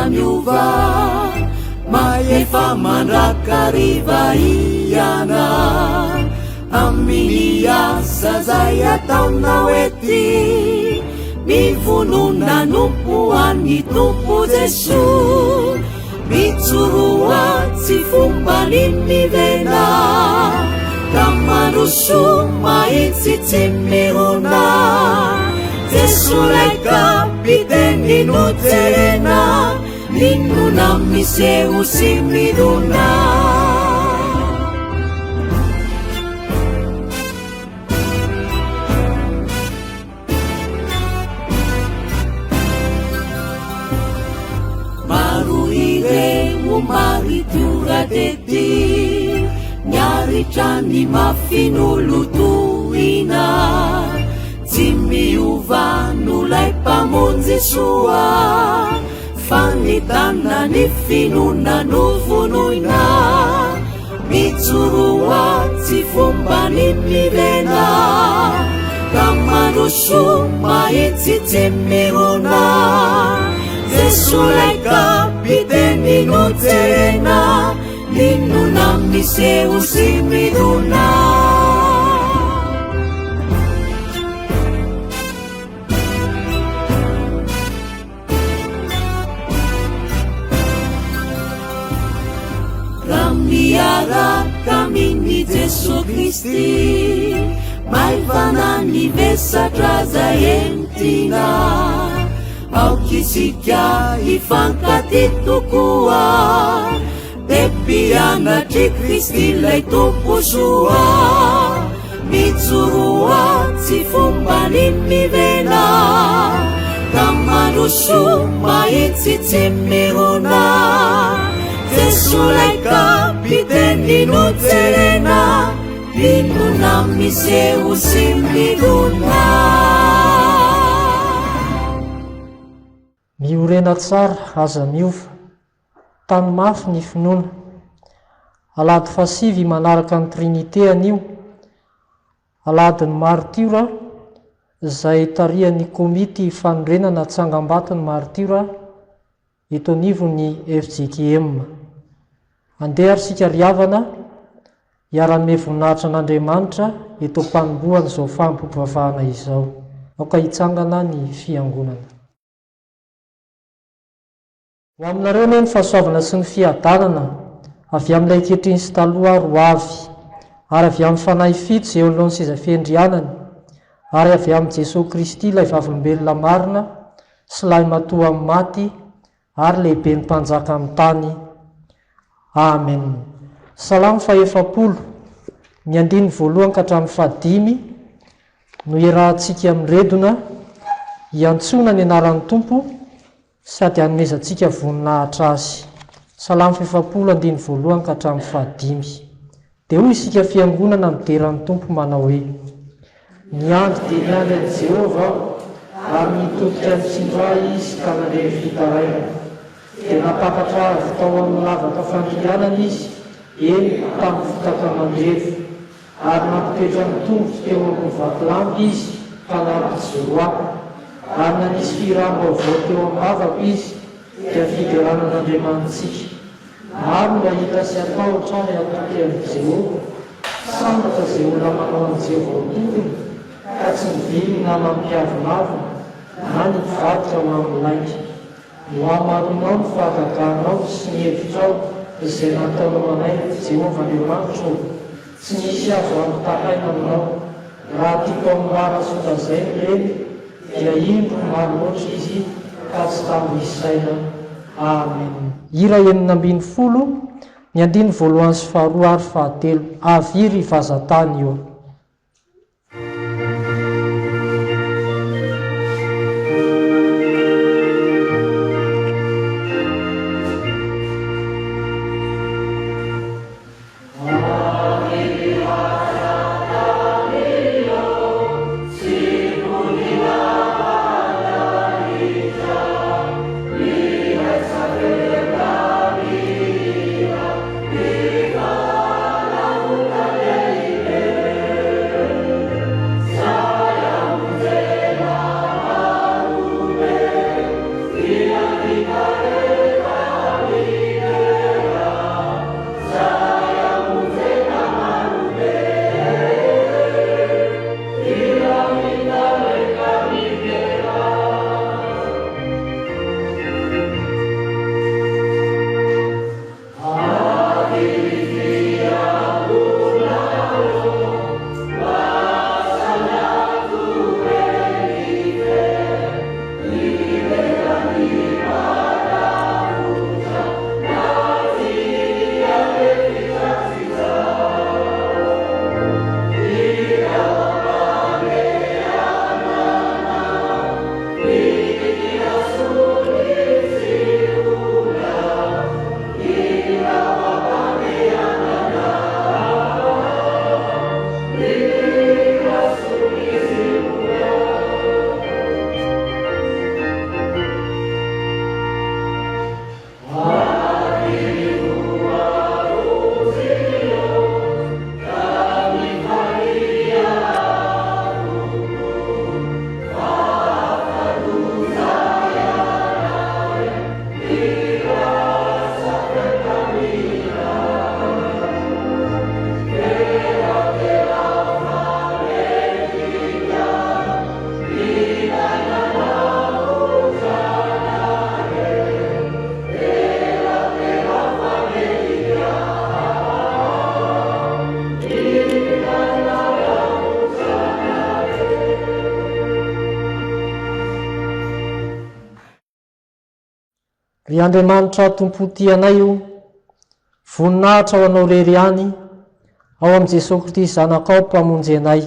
Aza miova, mahefa mandrakariva hianao Amin'ny asa izay ataonao ety Mivonona hanompo an'ny Tompo Jesoa Mijoroa tsy fomba ny mivena Ka mandrosoa mahitsy tsy mirona Jesoa ilay kapiteny no jerena N'inona miseho sy midona Maro ireo maritiora tety Niaritra ny mafy nolotohina Tsy miova no lay Mpamonjy soa Fa ny tanany finoana no vonoina Mijoroa tsy fomba ny mirena Ka mandroso mahitsy tsy mirona Jesoa lay kapiteny no jerena N'inona miseho sy midona Raha miaraka amin'i Jesoa Kristy, maivana ny vesatra izay entina. Aoka isika hifankatia tokoa, dia mpianatr'i Kristy ilay Tompo soa. Mijoroa tsy fomba ny mivena, ka mandrosoa mahitsy tsy mirona. Jesoa ilay kapiteny no jerena, inona miseho sy midona. Miorena tsara, aza miova. Tano mafy ny finoana. Alahady fahasivy manaraka ny Trinite anio, Alahadin'ny Maritiora, izay tarihan'ny Komity Fanorenana Tsangambaton'ny Maritiora eto anivon'ny fjkm. Andeha ary isika ry havana hiara-hanome voninahitra an'Andriamanitra eto am-panombohan'izao fanompoam-pivavahana izao. Aoka hitsangana ny Fiangonana. Ho aminareo anie ny fahasoavana sy ny fiadanana avy amin'ilay ankehitriny sy taloha ary ho avy, ary avy amin'ny Fanahy fito izay eo anoloan'ny seza fiandrianany, ary avy amin'i Jesoa Kristy ilay vavolombelona marina sy lahimatoa amin'ny maty ary lehiben'ny mpanjaka amin'ny tany. Amen. Salamo fahefapolo, ny andininy voalohany ka hatramin'ny fahadimy no iarahantsika miredona hiantsoana ny anaran'ny Tompo sady hanomezantsika voninahitra Azy. Salamo fahefapolo andininy voalohany ka hatramin'ny fahadimy. Dia hoy isika fiangonana midera ny Tompo manao hoe, Niandry dia niandry an'i Jehovah aho, ary nitodika nitsinjo ahy Izy ka nandre ny fitarainako. Dia nampakatra ahy avy tao amin'ny lavaka fandringanana Izy, eny, tamin'ny fotaka mandrevo. Ary nampitoetra ny tongotro teo amin'ny vatolampy Izy ka nampijoro ahy. Ary nanisy fihiram-baovao teo am-bavako Izy, dia fiderana an'Andriamanitsika. Maro no hahita sy hatahotra ary hatoky an'i Jehovah. Sambatra izay olona manao an'i Jehovah ho tompony, ka tsy mivily ny namany mpiavonavona, na ny mpivadika ho amin'ny lainga. Nohamarinao ny fahagaganao sy ny hevitrao izay nataonao anay, Jehovah Andriamanitro ô. Tsy misy azo ampitahaina aminao. Raha tiako hambara sy holazaina ireny, dia indro maro loatra izy ka tsy tambo isaina. Amen. Hira 16, ny andininy voalohany sy faharoa ary fahatelo. Avia ry vazantany ô! Ry Andriamanitra Tompo tia anay o, voninahitra ho Anao irery ihany, ao amin'i Jesoa Kristy Zanakao Mpamonjy anay.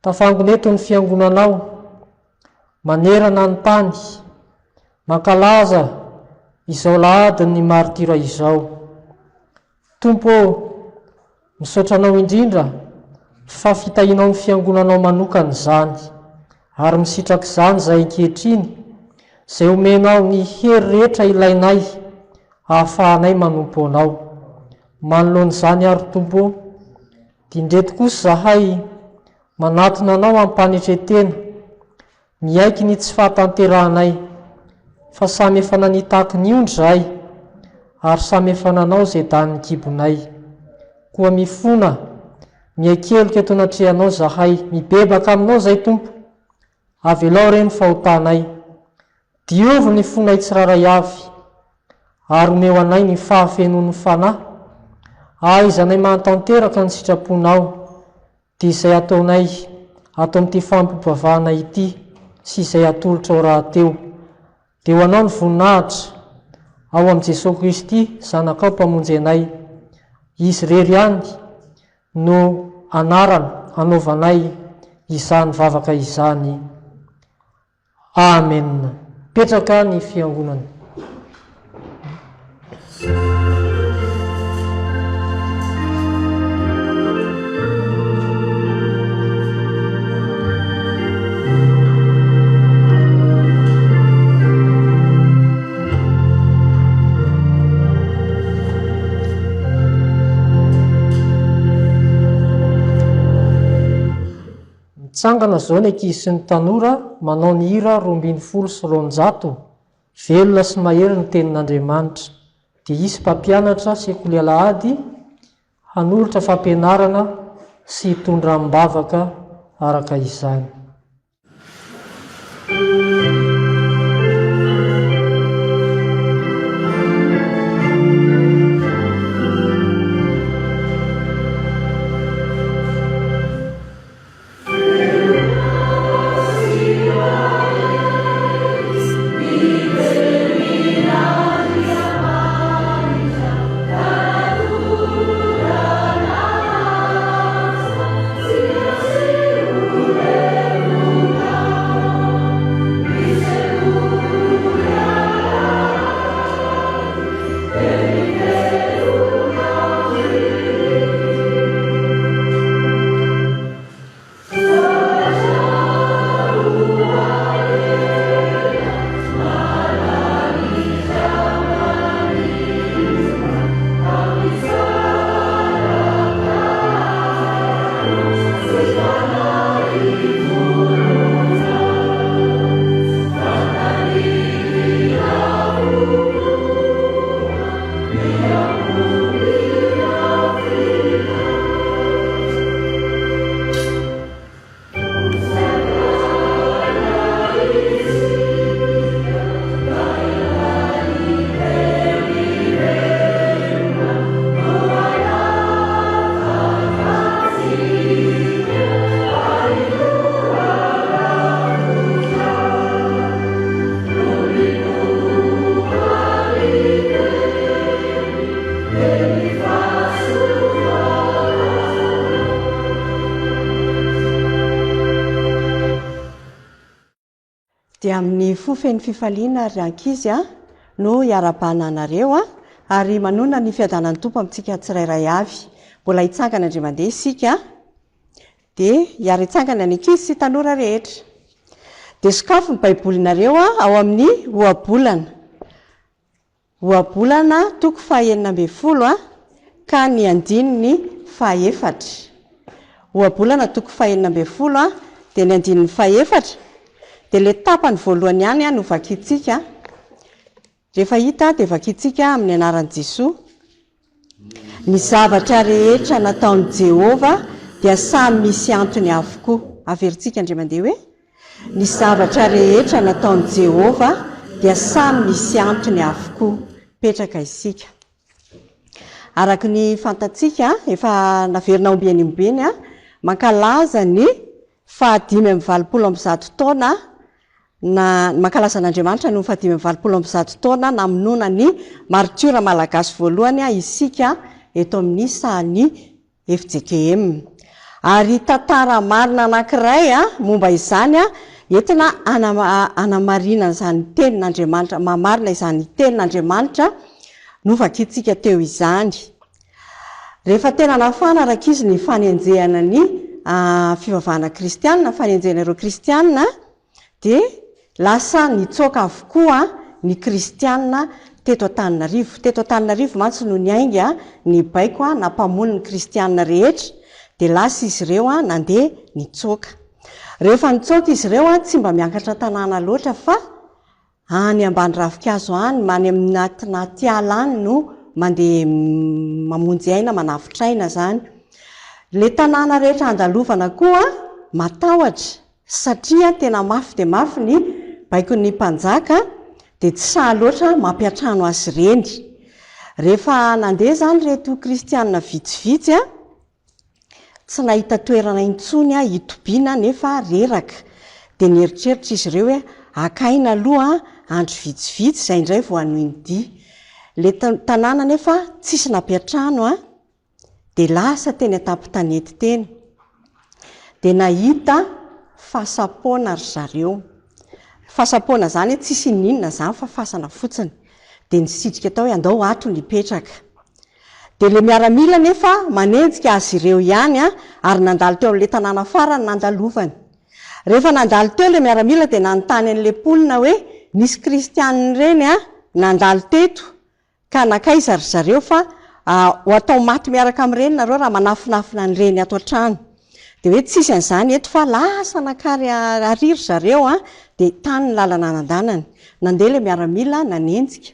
Tafangona eto ny Fiangonanao, manerana ny tany, mankalaza izao Lahadin'ny Martyra izao. Tompo ô, misaotra Anao indrindra fa fitahianao ny Fiangonanao manokana izany, ary misitraka izany izahay ankehitriny, izay omenao ny hery rehetra ilainay hahafahanay manompo Anao. Manoloana izany ary Tompo ô, dia indreto kosa izahay manatona Anao am-panetren-tena, Miaiky ny tsy fahatanterahanay, fa samy efa nanitaky ny ondry izahay, ary samy efa nanao izay danin'ny kibonay. Koa mifona, miaiky heloka eto anatrehanao izahay, mibebaka aminao izahay, Tompo. Avelao re ny fahotanay. Diovy ny fonay tsirairay avy, ary omeo anay ny fahafenoan'ny Fanahy, ahaizanay mahatanteraka ny sitraponao. Dia izay ataonay ato amin'ity fampivavahana ity sy izay atolotrao rahateo. Dia ho Anao ny voninahitra, ao amin'i Jesoa Kristy, Zanakao Mpamonjy anay. Izy irery ihany no anarana anaovanay izany vavaka izany. Amen. Petraka ny fiangonana. Mitsangana izao ny ankizy sy ny tanora manao ny hira 212, Velona sy mahery ny Tenin'Andriamanitra. Dia hisy mpampianatra sekoly alahady hanolotra fampianarana sy hitondra amim-bavaka araka izany. Dia amin'ny fo feno fifaliana ry ankizy a, no iarahabana anareo a, ary manonona ny fiadanan'ny Tompo amintsika tsirairay avy. Mbola hitsangana indray mandeha isika, dia hiara-hitsangana ny ankizy sy tanora rehetra. Dia sokafy ny Baibolinareo ao amin'ny Ohabolana. Ohabolana toko faha 16 ka ny andininy fahaefatra. Ohabolana toko faha 16 dia ny andininy fahaefatra, dia ilay tapany voalohany ihany no vakintsika. Rehefa hita dia vakintsika amin'ny anaran'i Jesoa. Ny zavatra rehetra nataon'i Jehovah dia samy misy antony avokoa. Averintsika indray mandeha hoe, Ny zavatra rehetra nataon'i Jehovah dia samy misy antony avokoa. Mipetraka isika. Araka ny fantatsika, efa naverina ombieny ombieny, mankalaza ny fahadimy amby 180 taona. Na, mankalaza an'Andriamanitra noho ny fahadimy amby 180 taona namonoana ny maritiora malagasy voalohany isika eto amin'ny sahan'ny fjkm. Ary tantara marina anankiray momba izany entina hanamarinana izany tenin'Andriamanitra, mahamarina izany tenin'Andriamanitra novakintsika teo izany. Rehefa tena nafana rankizy ny fanenjehana ny fivavahana kristianina, fanenjehana ireo kristianina, dia lasa nitsoaka avokoa ny kristianina teto Antananarivo. Teto Antananarivo mantsy no niainga ny baiko nampamono ny kristianina rehetra, dia lasa izy ireo nandeha nitsoaka. Rehefa nitsoaka izy ireo, tsy mba miakatra an-tanàna loatra fa Any ambany ravinkazo any, any amin'anaty ala any no mandeha mamonjy aina, manavotra aina izany. Ilay tanàna rehetra andalovana koa matahotra satria tena mafy dia mafy ny baikon'ny mpanjaka dia tsy sahy loatra mampiantrano azy ireny. Rehefa nandeha izany ireto kristianina vitsivitsy, Tsy nahita toerana intsony hitobiana nefa reraka. Dia nieritreritra izy ireo hoe haka aina aloha andro vitsivitsy izay indray vao hanohy ny dia. Ilay tanàna anefa tsisy nampiantrano dia lasa teny an-tampon-tanety teny. Dia nahita fasam-poana ry zareo. Fasam-poana izany hoe tsisy n'inona izany fa fasana fotsiny. Dia nisitrika tao hoe andao ato no hipetraka. Dia ilay miaramila anefa manenjika azy ireo ihany ary nandalo teo amin'ilay tanàna farany nandalovany. Rehefa nandalo teo ilay miaramila dia nanontany an'ilay mponina hoe nisy kristianina ireny nandalo teto ka nankaiza ry zareo fa ho atao maty miaraka amin'ireny nareo raha manafinafina an'ireny ato an-trano. Dia hoe tsisy an'izany eto fa lasa nankary ary ry zareo dia tany ny lalana nandanany. Nandeha ilay miaramila nanenjika.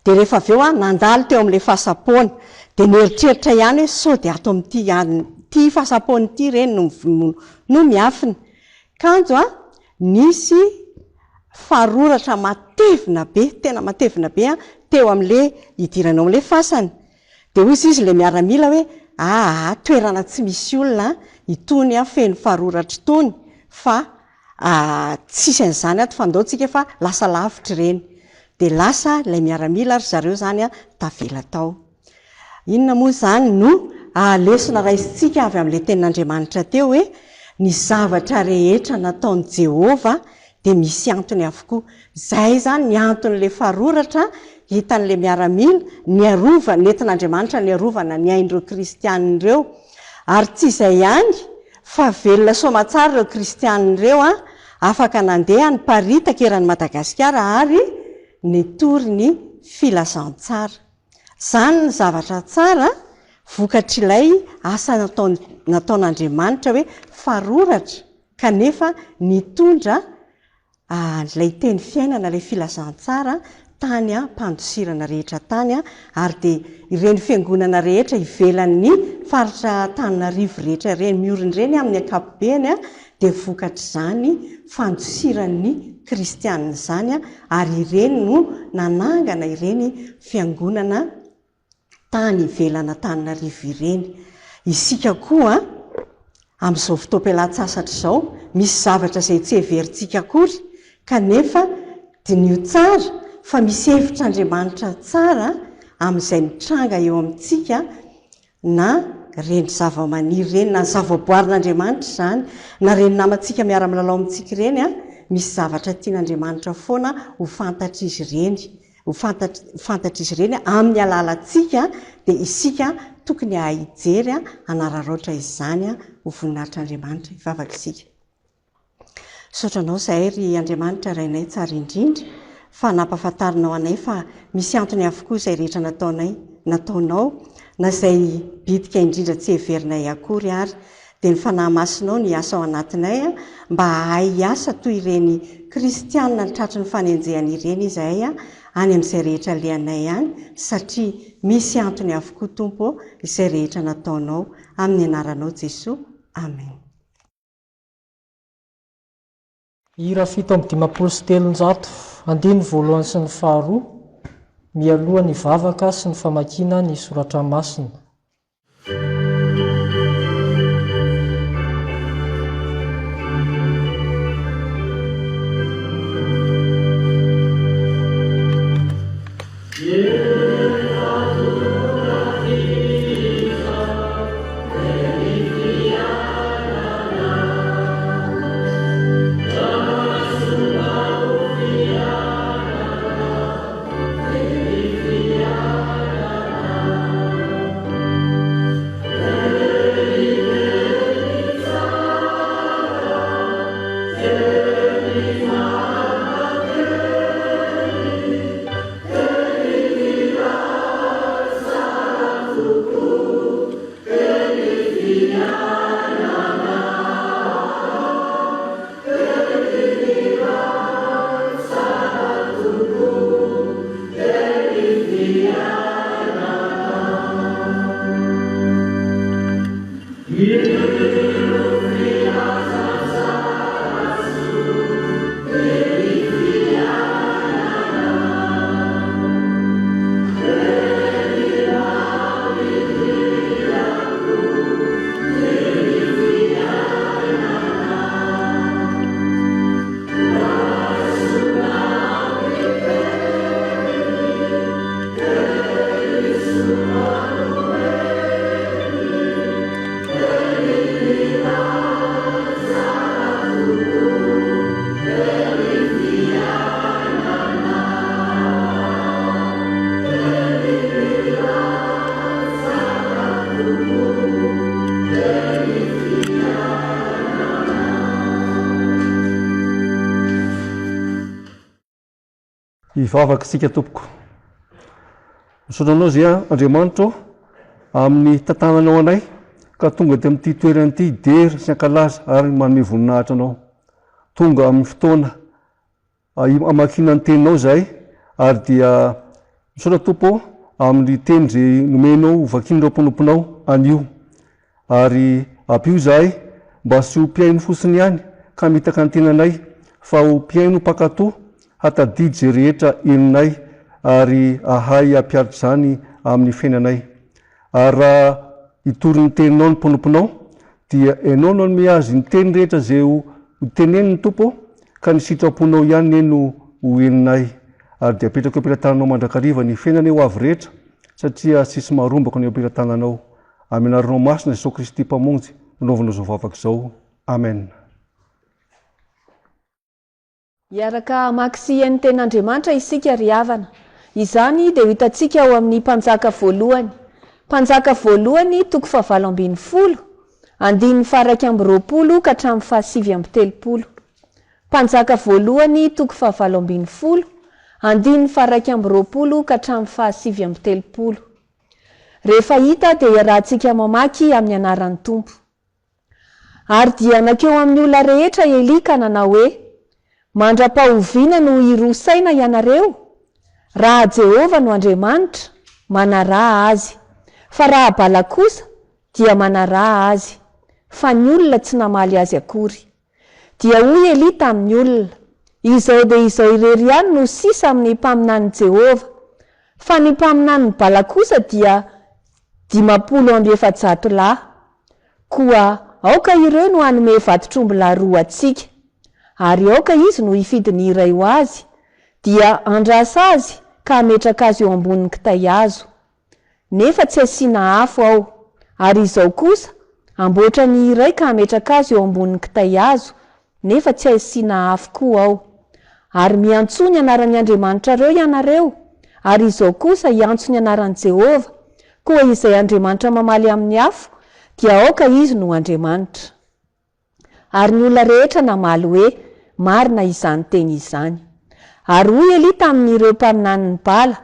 Dia rehefa avy eo aho nandalo teo amin'ilay fasam-poana, dia nieritreritra ihany hoe sao dia ato amin'ity ity fasam-poana ity ireny no no miafina. Kanjo an, nisy faroratra matevina be, tena matevina be an, teo amin'ilay hidirana ao amin'ilay fasana. Dia hoy izy ilay miaramila hoe, aa, toerana tsy misy olona itony an, feno faroratra itony, fa Ah, tsisy an'izany ato fa ndao tsika fa lasa lavitra ireny. Dia lasa ilay miaramila ry zareo izany an, tavela tao. Inona moa izany no lesona raisintsika avy amin'ilay tenin'Andriamanitra teo hoe, ny zavatra rehetra nataon'i Jehovah dia misy antony avokoa. Izay izany ny anton'ilay faroratra hitan'ilay miaramila, niarovana, nentin'Andriamanitra niarovana ny ain'ireo kristianina ireo. Ary tsy izay ihany Fa velona soamatsara ireo kristianina ireo an, afaka nandeha niparitaka eran'i Madagasikara ary nitory ny filazantsara. Izany ny zavatra tsara vokatr'ilay asa nataony nataon'Andriamanitra hoe faroratra kanefa nitondra ilay teny fiainana, ilay filazantsara tany am-pandosirana rehetra tany, ary dia ireny fiangonana rehetra ivelan'ny faritra Antananarivo rehetra ireny miorina ireny amin'ny ankapobeny dia vokatr'izany fandosiran'ny kristianina izany, ary ireny no nanangana ireny fiangonana tany ivelan'Antananarivo ireny. Isika koa, amin'izao fotoam-pialan-tsasatra izao, misy zavatra izay tsy heverintsika akory, kanefa diniho tsara fa misy hevitr'Andriamanitra tsara amin'izay mitranga eo amintsika, na ireny zavamaniry ireny, na ny zavaboarin'Andriamanitra izany, na ireny namantsika miara-milalao amintsika ireny, misy zavatra tian'Andriamanitra foana ho fantatr'izy ireny. Ho fantatr'izy ireny amin'ny alalantsika dia isika tokony hahay hijery hanararaotra izany ho voninahitr'Andriamanitra. Hivavaka isika. Misaotra Anao izahay ry Andriamanitra Rainay tsara indrindra fa nampahafantarinao anay fa misy antony avokoa izay rehetra nataonay, nataonao, na izay bitika indrindra tsy heverinay akory ary. Dia ny Fanahy Masinao no hiasa ao anatinay mba hahay hiasa toy ireny kristiana tratry ny fanenjehana ireny izahay any amin'izay rehetra alehanay any satria misy antony avokoa Tompo ô izay rehetra nataonao amin'ny anaranao Jesoa Amen. Hira 357, andininy voalohany sy ny faharoa, mialoha ny vavaka sy ny famakiana ny soratra masina. Hivavaka isika tompoko. Misaotra anao izay Andriamanitra ô amin'ny tantananao anay ka tonga aty amin'ity toerana ity hidera sy hankalaza ary manome voninahitra anao. Tonga amin'ny fotoana hamakiana ny teninao izahay ary dia misaotra Tompo ô amin'ny teny izay nomenao ho vakian'ireo mpanomponao anio. Ary ampio izahay mba tsy ho mpihaino fotsiny ihany ka hamitaka ny tenanay, fa ho mpihaino mpankatò, hatadidy izay rehetra henonay ary hahay hampiharitra izany amin'ny fiainanay. Ary raha hitory ny teninao ny mpanomponao, dia Ianao no hanome azy ny teny rehetra izay ho teneniny, Tompo ô, ka ny sitraponao ihany anie no ho henonay. Ary dia apetrako eo am-pelatananao mandrakariva ny fiainanay ho avy rehetra, satria tsisy maharombaka ny eo am-pelatananao. Amin'ny anaranao masina Jesosy Kristy Mpamonjy no anaovana izao vavaka izao. Amen. Hiaraka hamaky sy hihaino Tenin'Andriamanitra isika ry havana. Izany dia ho hitantsika ao amin'ny Mpanjaka voalohany. Mpanjaka voalohany toko fahavalo ambin'ny folo, andininy faha-21 ka hatramin'ny faha-39. Mpanjaka voalohany toko fahavalo ambin'ny folo, andininy faha-21 ka hatramin'ny faha-39. Rehefa hita dia iarahantsika mamaky amin'ny anaran'ny Tompo. Ary dia nankeo amin'ny olona rehetra Elia ka nanao hoe, Mandra-pahoviana no hiroa saina ianareo? Raha Jehovah no Andriamanitra, manaraha Azy, fa raha Bala kosa, dia manaraha azy. Fa ny olona tsy namaly azy akory. Dia hoy Elia tamin'ny olona, Izao dia izao irery ihany no sisa amin'ny mpaminanin'i Jehovah, fa ny mpaminanin'i Bala kosa dia 450 lahy. Koa aoka ireo no hanome vatotr'ombilahy roa antsika, ary aoka izy no hifidy ny iray ho azy, dia handrasa azy ka hametraka azy eo ambonin'ny kitay hazo. Nefa tsy asiana afo ao. Ary izao kosa, hamboatra ny iray ka hametraka azy eo ambonin'ny kitay hazo, nefa tsy asiana afo koa ao. Ary miantsoa ny anaran'ny andriamanitrareo ianareo, ary izao kosa hiantso ny anaran'i Jehovah, koa izay Andriamanitra mamaly amin'ny afo, dia aoka izy no Andriamanitra. Ary ny olona rehetra namaly hoe, Marina izany teny izany. Ary hoy Elia tamin'ireo mpaminanin'i Bala,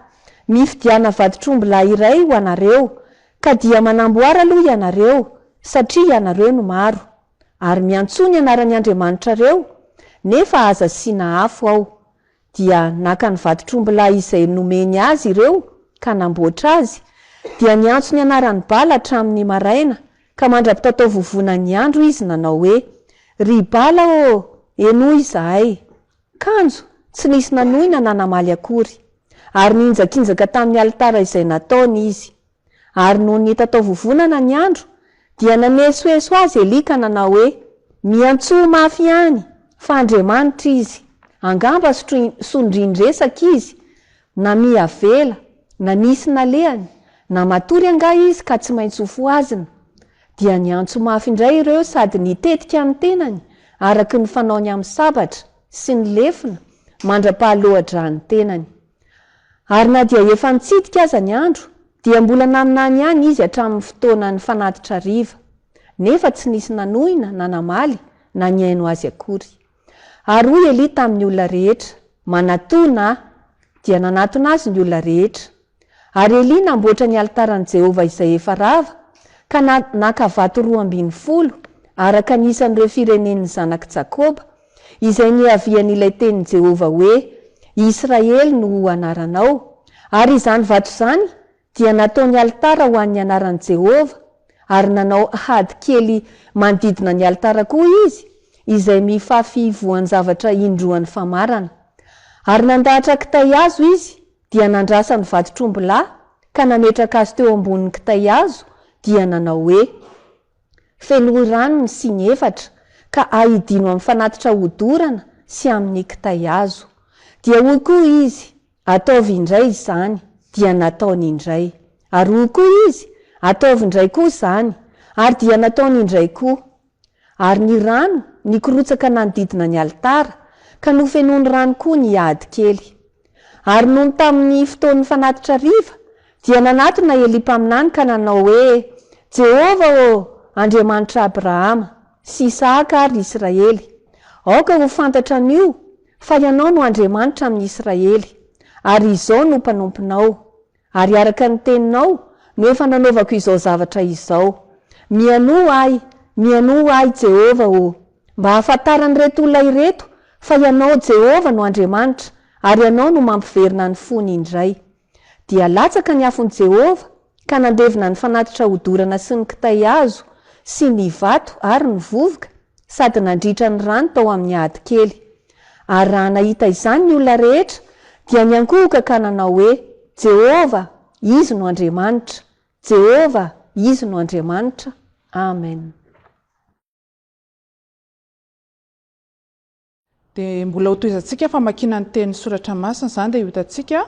Mifidiana vatotr'omby lahy iray ho anareo, ka dia manamboara aloha ianareo, satria ianareo no maro. Ary miantsoa ny anaran'ny andriamanitrareo, nefa aza asiana afo ao. Dia naka ny vatotr'ombilahy izay nomeny azy ireo ka namboatra azy, dia niantso ny anaran'i Bala hatramin'ny maraina ka mandra-pitataovovonan'ny andro izy nanao hoe, Ry Bala ô, henoy izahay! Kanjo tsy nisy nanohina na namaly akory. Ary nihinjakinjaka tamin'ny alitara izay nataony izy. Ary nony nitataovovonana ny andro, dia nanesoeso azy Elia ka nanao hoe, Miantsoa mafy ihany, fa Andriamanitra izy. Angamba sondrian-dresaka izy, na miha-vela, na nisy nalehany, na matory angaha izy ka tsy maintsy hofohazina. Dia niantso mafy indray ireo sady nitetika ny tenany, araka ny fanaony amin'ny sabatra sy ny lefona, mandra-pahaloa-drà ny tenany. Ary na dia efa nitsidika aza ny andro, dia mbola naminany ihany izy hatramin'ny fotoanan'ny fanatitra hariva, nefa tsy nisy nanohina na namaly na nihaino azy akory. Ary hoy Elia tamin'ny olona rehetra, Manatòna ahy! Dia nanatona azy ny olona rehetra. Ary Elia namboatra ny alitaran'i Jehovah izay efa rava, ka naka vato 12, araka ny isan'ireo firenen'ny zanak'i Jakoba, izay niavian'ilay tenin'i Jehovah hoe, Israely no ho anaranao. Ary izany vato izany dia nataony alitara ho an'ny anaran'i Jehovah. Ary nanao hady kely manodidina ny alitara koa izy, izay mifafy voan-javatra indroan'ny famarana. Ary nandahatra kitay hazo izy, dia nandrasa ny vatotr'ombilahy, ka nametraka azy teo ambonin'ny kitay hazo, dia nanao hoe, Fenoy rano ny siny efatra, ka ahidino amin'ny fanatitra hodorana sy amin'ny kitay hazo. Dia hoy koa izy, Ataovy indray izany, dia nataony indray. Ary hoy koa izy, Ataovy indray koa izany, ary dia nataony indray koa. Ary ny rano nikorotsaka nanodidina ny alitara, ka nofenoiny rano koa ny ady kely. Ary nony tamin'ny fotoan'ny fanatitra hariva, dia nanatona Elia mpaminany ka nanao hoe, Jehovah ô, Andriamanitr'i Abrahama, sy Isahaka ary Israely, aoka ho fantatra anio Fa Ianao no Andriamanitra amin'ny Israely, ary izao no mpanomponao, ary araka ny teninao no efa nanaovako izao zavatra izao. Mihainoa ahy, mihainoa ahy, Jehovah ô, mba hahafantaran'ireto olona ireto fa Ianao, Jehovah, no Andriamanitra, ary Ianao no mampiverina ny fony indray. Dia latsaka ny afon'i Jehovah ka nandevona ny fanatitra hodorana sy ny kitay hazo sy ny vato ary ny vovoka, sady nandritra ny rano tao amin'ny ady kely. Ary raha nahita izany ny olona rehetra, dia niankohoka ka nanao hoe, Jehovah, Izy no Andriamanitra! Jehovah, Izy no Andriamanitra! Amen. Dia mbola hotohizantsika famakiana ny tenin'ny Soratra Masina izany dia hitantsika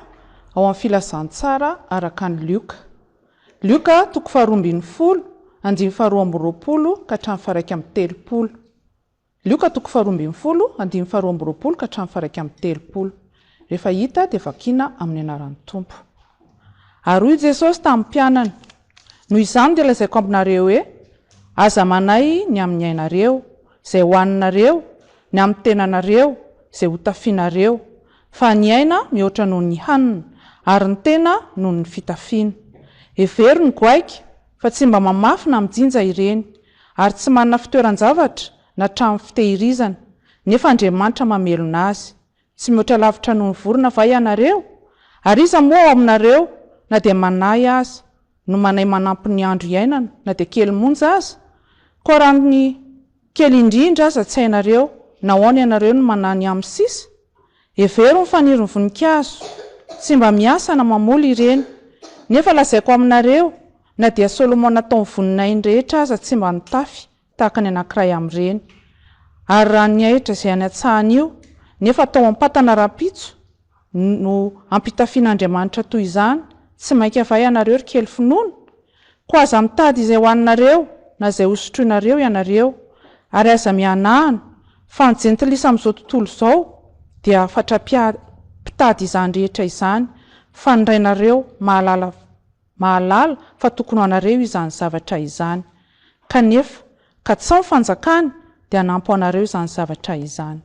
ao amin'ny Filazantsara araka an'i Lioka. Lioka toko faharoa ambin'ny folo, andininy faharoa amby roapolo ka hatramin'ny faha-31. Lioka toko faharoa ambin'ny folo, andininy faharoa amby roapolo ka hatramin'ny faha-31. Rehefa hita dia vakiana amin'ny anaran'ny Tompo. Ary hoy Jesosy tamin'ny mpianany, Noho izany dia lazaiko aminareo hoe, Aza manahy ny amin'ny ainareo, izay hohaninareo, ny amin'ny tenanareo, izay hotafianareo, fa ny aina mihoatra noho ny hanina, ary ny tena noho ny fitafiana. Hevero ny goaika, fa tsy mba mamafy na mijinja ireny, ary tsy manana fitoeran-javatra na trano fitehirizana, nefa Andriamanitra mamelona azy. Tsy mihoatra lavitra noho ny vorona va ianareo? Ary iza moa ao aminareo, na dia manahy aza, no manahy manampy ny andro iainana, na dia kely monja aza? Koa raha ny kely indrindra aza tsy hainareo, nahoana ianareo no manahy ny amin'ny sisa? Hevero ny fanirin'ny voninkazo, tsy mba miasa na mamoly ireny. Nefa lazaiko aminareo, na dia Solomona tao amin'ny voninahiny rehetra aza tsy mba nitafy tahaka ny anankiray amin'ireny. Ary raha ny ahitra izay any an-tsahany io, nefa atao am-patana rahampitso, no ampitafian'Andriamanitra toy izany, tsy mainka va ianareo ry kely finoana? Koa aza mitady izay hohaninareo na izay hosotroinareo ianareo, ary aza mihanahana, fa ny jentilisa amin'izao tontolo izao dia fatra-pia-mpitady izany rehetra izany, fa ny Rainareo mahalala mahalala fa tokony ho anareo izany zavatra izany. Kanefa, katsaho ny fanjakany dia hanampy ho anareo izany zavatra izany.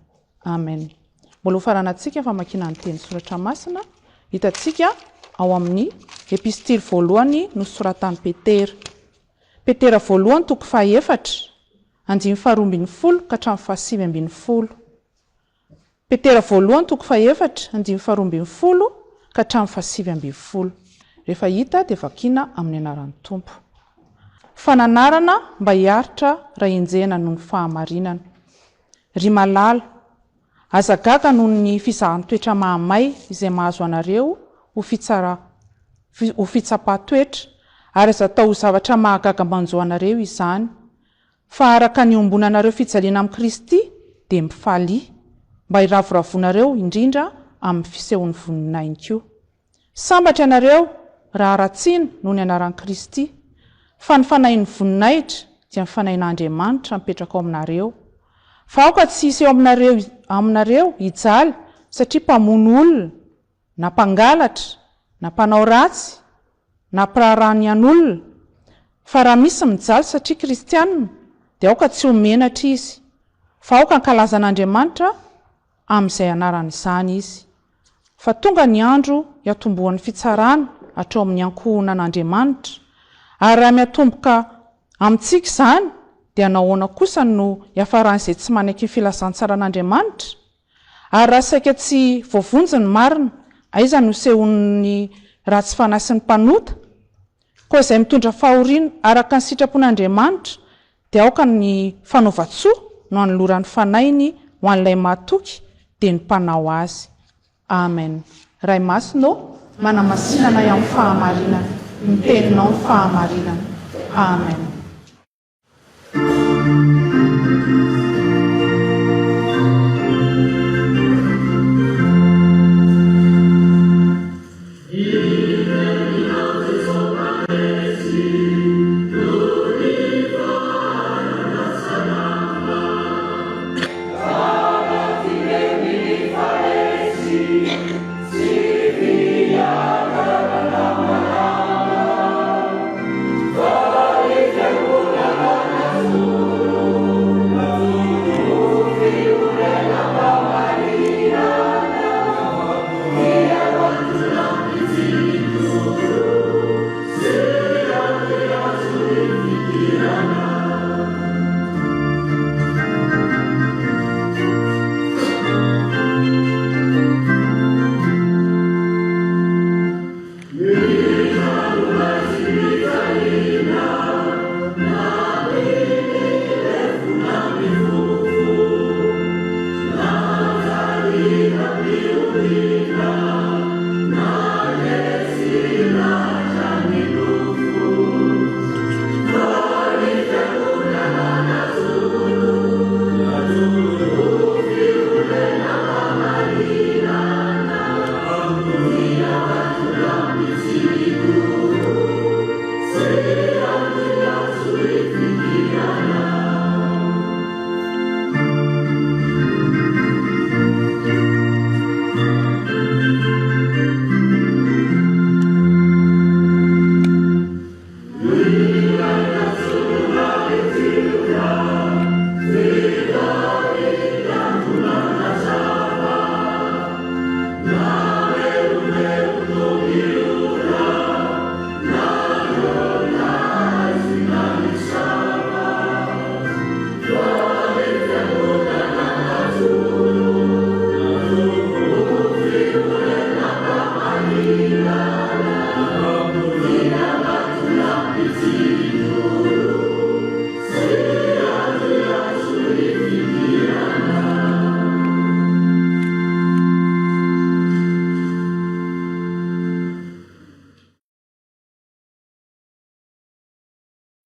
Amen. Mbola hofaranantsika ny famakiana ny teny soratra masina hitantsika ao amin'ny epistily voalohany nosoratan'i Petera. Petera voalohany toko fahaefatra, andininy faharoa ambin'ny folo ka hatramin'ny fahasivy ambin'ny folo. Petera voalohany toko fahefatra, andininy faharoa ambin'ny folo ka hatramin'ny fahasivy ambin'ny folo. Rehefa hita dia vakiana amin'ny anaran'ny Tompo. Fananarana mba hiaritra raha enjehina noho ny fahamarinana. Ry malala, aza gaga noho ny fizahan-toetra mahamay izay mahazo anareo ho fitsara ho fitsapan-toetra, ary aza atao ho zavatra mahagaga manjo anareo izany, Fa araka ny iombonanareo fijaliana amin'i Kristy, dia mifalia, mba hiravoravoanareo indrindra amin'ny fisehon'ny voninahiny koa. Sambatra ianareo raha haratsiana noho ny anaran'i Kristy, fa ny fanahin'ny voninahitra dia ny fanahin'Andriamanitra mipetraka ao aminareo. Fa aoka tsy hisy eo aminareo aminareo hijaly satria mpamono olona, na mpangalatra, na mpanao ratsy, na mpiraharaha ny an'olona, fa raha misy mijaly satria kristiana dia aoka tsy ho menatra izy, fa aoka hankalaza an'Andriamanitra amin'izay anarany izany izy. Fa tonga ny andro hiatombohan'ny fitsarana hatrao amin'ny ankohonan'Andriamanitra, ary raha miatomboka amintsika izany dia nahoana kosa no hiafaran'izay tsy manaiky ny filazantsaran'Andriamanitra? Ary raha saika tsy voavonjy ny marina, aiza no hisehoan'ny ratsy fanahy sy ny mpanota? Koa izay mitondra fahoriana araka ny sitrapon'Andriamanitra dia aoka ny fanaovan-tsoa no hanoloran'ny fanahiny ho an'ilay mahatoky dia ny mpanao azy. Amen. Ray Masina ô, manamasina anay amin'ny fahamarinana, ny Teninao no fahamarinana. Amen.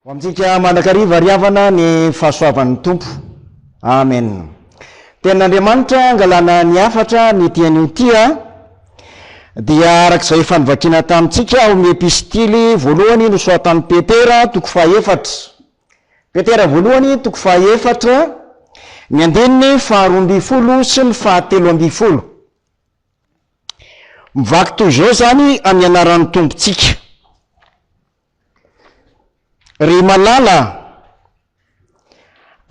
Ho amintsika mandrakariva ry havana ny fahasoavan'ny Tompo. Amen. Tenin'Andriamanitra angalana ny hafatra ny ity anio ity a, dia araka izay efa novakiana tamintsika ao amin'ny epistily voalohany nosoratan'i Petera toko fahaefatra. Petera voalohany toko fahaefatra, ny andininy faharoambinifolo sy ny fahateloambinifolo. Mivaky toy izao izany amin'ny anaran'ny Tompontsika. Ry malala a!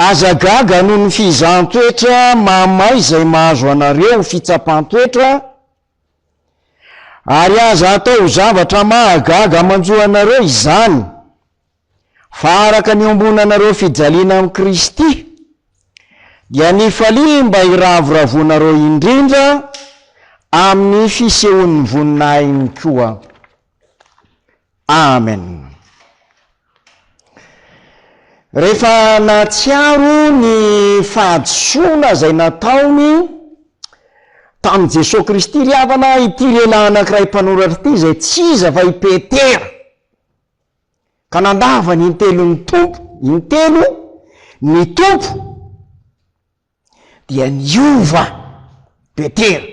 Aza gaga noho ny fizahan-toetra mahamay izay mahazo anareo ho fitsapan-toetra, ary aza atao ho zavatra mahagaga manjo anareo izany, fa araka ny iombonanareo fijaliana amin'i Kristy, dia nifalia mba hiravoravoanareo indrindra amin'ny fisehoan'ny voninahiny koa. Amen. Rehefa nahatsiaro ny fahadisoana izay nataony tamin'i Jesoa Kristy ry havana ity lehilahy anankiray mpanoratra ity izay tsy iza fa i Petera, ka nandavany intelo ny Tompo, intelo ny Tompo, dia niova Petera.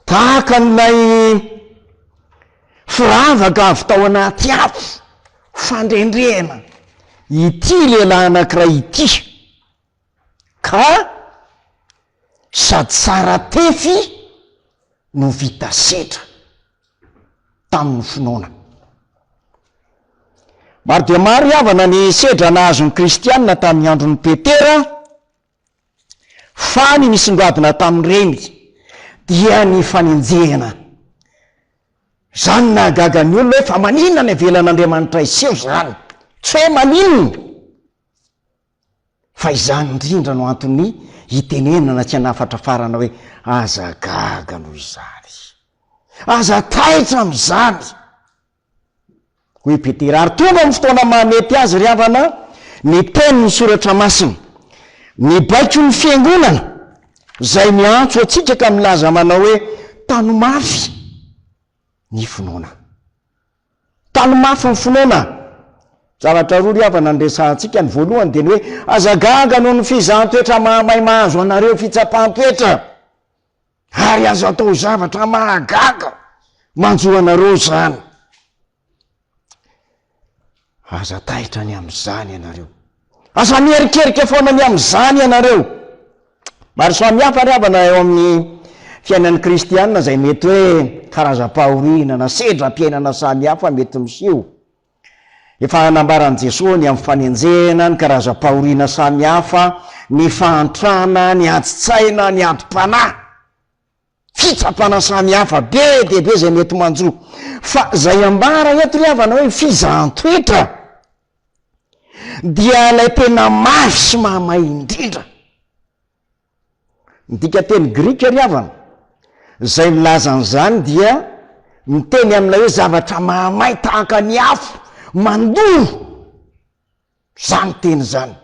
Tahaka an'ilay firavaka avy tao anaty afo fandrendrehana ity lehilahy anankiray ity ka sady tsara tefy no vita setra tamin'ny finoana. Maro dia maro ry havana ny sedra nahazo ny kristiana tamin'ny andron'i Petera, fa ny nisongadina tamin'ireny dia ny fanenjehana. Izany nahagaga ny olona hoe fa maninona ny avelan'Andriamanitra hiseho izany? Tsy hoe maninona! Fa izany indrindra no antony itenenana sy anafatrafarana hoe aza gaga noho izany. Aza taitra amin'izany. Hoy i Petera, ary tonga amin'ny fotoana mahamety azy ry havana ny tenin'ny Soratra Masina. Mibaiko ny Fiangonana izay miantso antsika ka milaza manao hoe, Tano mafy ny finoana. Tano mafy ny finoana. Zavatra roa ry havana no resahantsika, ny voalohany dia ny hoe, aza gaga noho ny fizahan-toetra mahamay mahazo anareo, fitsapan-toetra. Ary azo atao zavatra mahagaga manjo anareo izany. Aza taitra ny amin'izany ianareo. Aza mierikerika foana ny amin'izany ianareo. Maro samihafa ry havana eo amin'ny fiainan'ny kristiana izay mety hoe karazam-pahoriana na sedram-piainana samihafa mety miseho. Efa nambaran'i Jesoa ny amin'ny fanenjehana, ny karazam-pahoriana samihafa, ny fahantrana, ny adin-tsaina, ny adim-panahy. Fitsapana samihafa be dia be izay mety manjo. Fa izay ambara eto ry havana hoe fizahan-toetra dia ilay tena mafy sy mahamay indrindra. Ny dikanteny grika ry havana, izay milaza an'izany dia miteny amin'ilay hoe zavatra mahamay tahaka ny afo mandoro izany teny izany.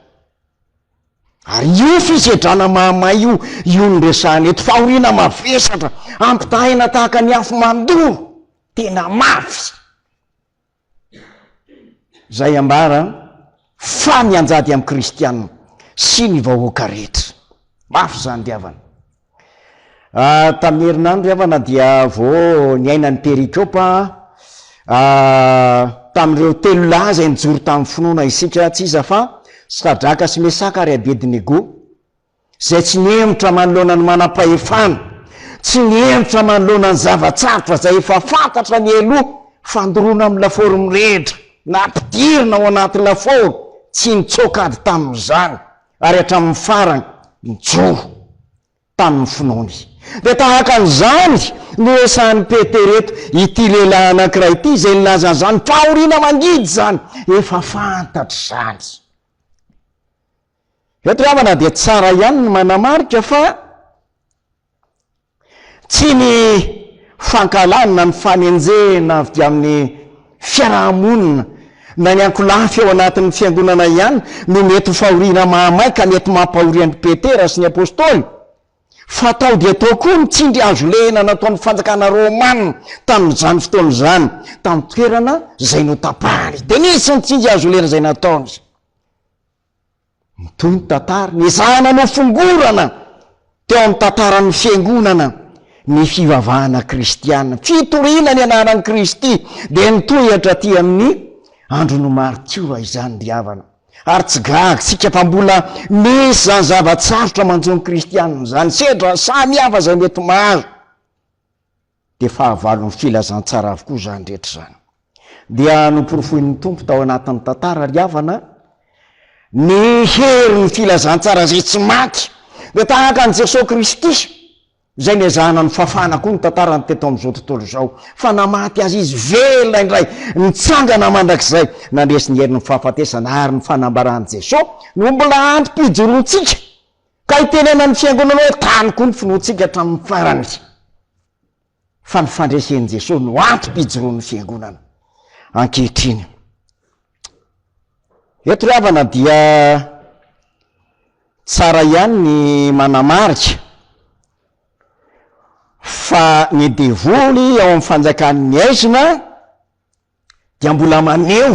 Ary io fisedrana mahamay io, io no resahana eto, fahoriana mavesatra, ampitahaina tahaka ny afo mandoro, tena mafy. Izay ambara fa mianjady amin'ny kristiana sy ny vahoaka rehetra. Mafy izany ry havana. Ah, tamin'ny herinandro ry havana dia vao niaina ny perikopa ah, tamin'ireo telo lahy izay nijoro tamin'ny finoana isika, tsy iza fa Sadraka sy Mesaka ary Abednego. Izay tsy nihemotra manoloana ny manam-pahefana, tsy nihemotra manoloana ny zava-tsarotra izay efa fantatra mialoha, fandoroana amin'ny lafaoro mirehitra, nampidirina ao anaty lafaoro, tsy nitsoaka ady tamin'izany, ary hatramin'ny farany, nijoro tamin'ny finoany. Dia tahaka an'izany no resahan'i Petera eto, ity lehilahy anankiray ity izay nilaza an'izany, fahoriana mangidy izany, efa fantatra izany. Eto ry havana dia tsara ihany ny manamarika fa tsy ny fankahalana na ny fanenjehana avy dia amin'ny fiaraha-monina na ny ankolafy ao anatin'ny fiangonana ihany no mety ho fahoriana mahamay ka mety mampahory an'i Petera sy ny Apostoly fa tao dia tao koa ny tsindry azo lena nataon'ny fanjakana romana tamin'izany fotoana izany tamin'ny toerana izay notapahany. Dia nisy ny tsindry azo lena izay nataony. Mitohy ny tantara, nezahana nofongorana teo amin'ny tantaran'ny Fiangonana ny fivavahana kristiana. Fitoriana ny anaran'i Kristy dia nitohy hatraty amin'ny andron'ny maritiora izany ry havana. Ary tsy gaga isika fa mbola misy izany zava-tsarotra manjo ny kristiana izany, sedra samihafa izay mety mahazo. Dia fahavalon'ny filazantsara avokoa izany rehetra izany. Dia noporofoin'ny Tompo tao anatin'ny tantara ry havana ny herin'ny filazantsara izay tsy maty. Dia tahaka an'i Jesoa Kristy izay nezahana nofafana koa ny tantarany teto amin'izao tontolo izao. Fa namaty azy izy velona indray, nitsangana mandrakizay, nandresy ny herin'ny fahafatesana ary ny fanambaran'i Jesoa no mbola antom-pijoroantsika Ka itenenan'ny fiangonana hoe tany koa ny finoantsika hatramin'ny farany. Fa ny fandresen'i Jesoa no antom-pijoroan'ny fiangonana ankehitriny. Eto ry havana dia tsara ihany ny manamarika fa ny devoly ao amin'ny fanjakan'ny aizina dia mbola maneho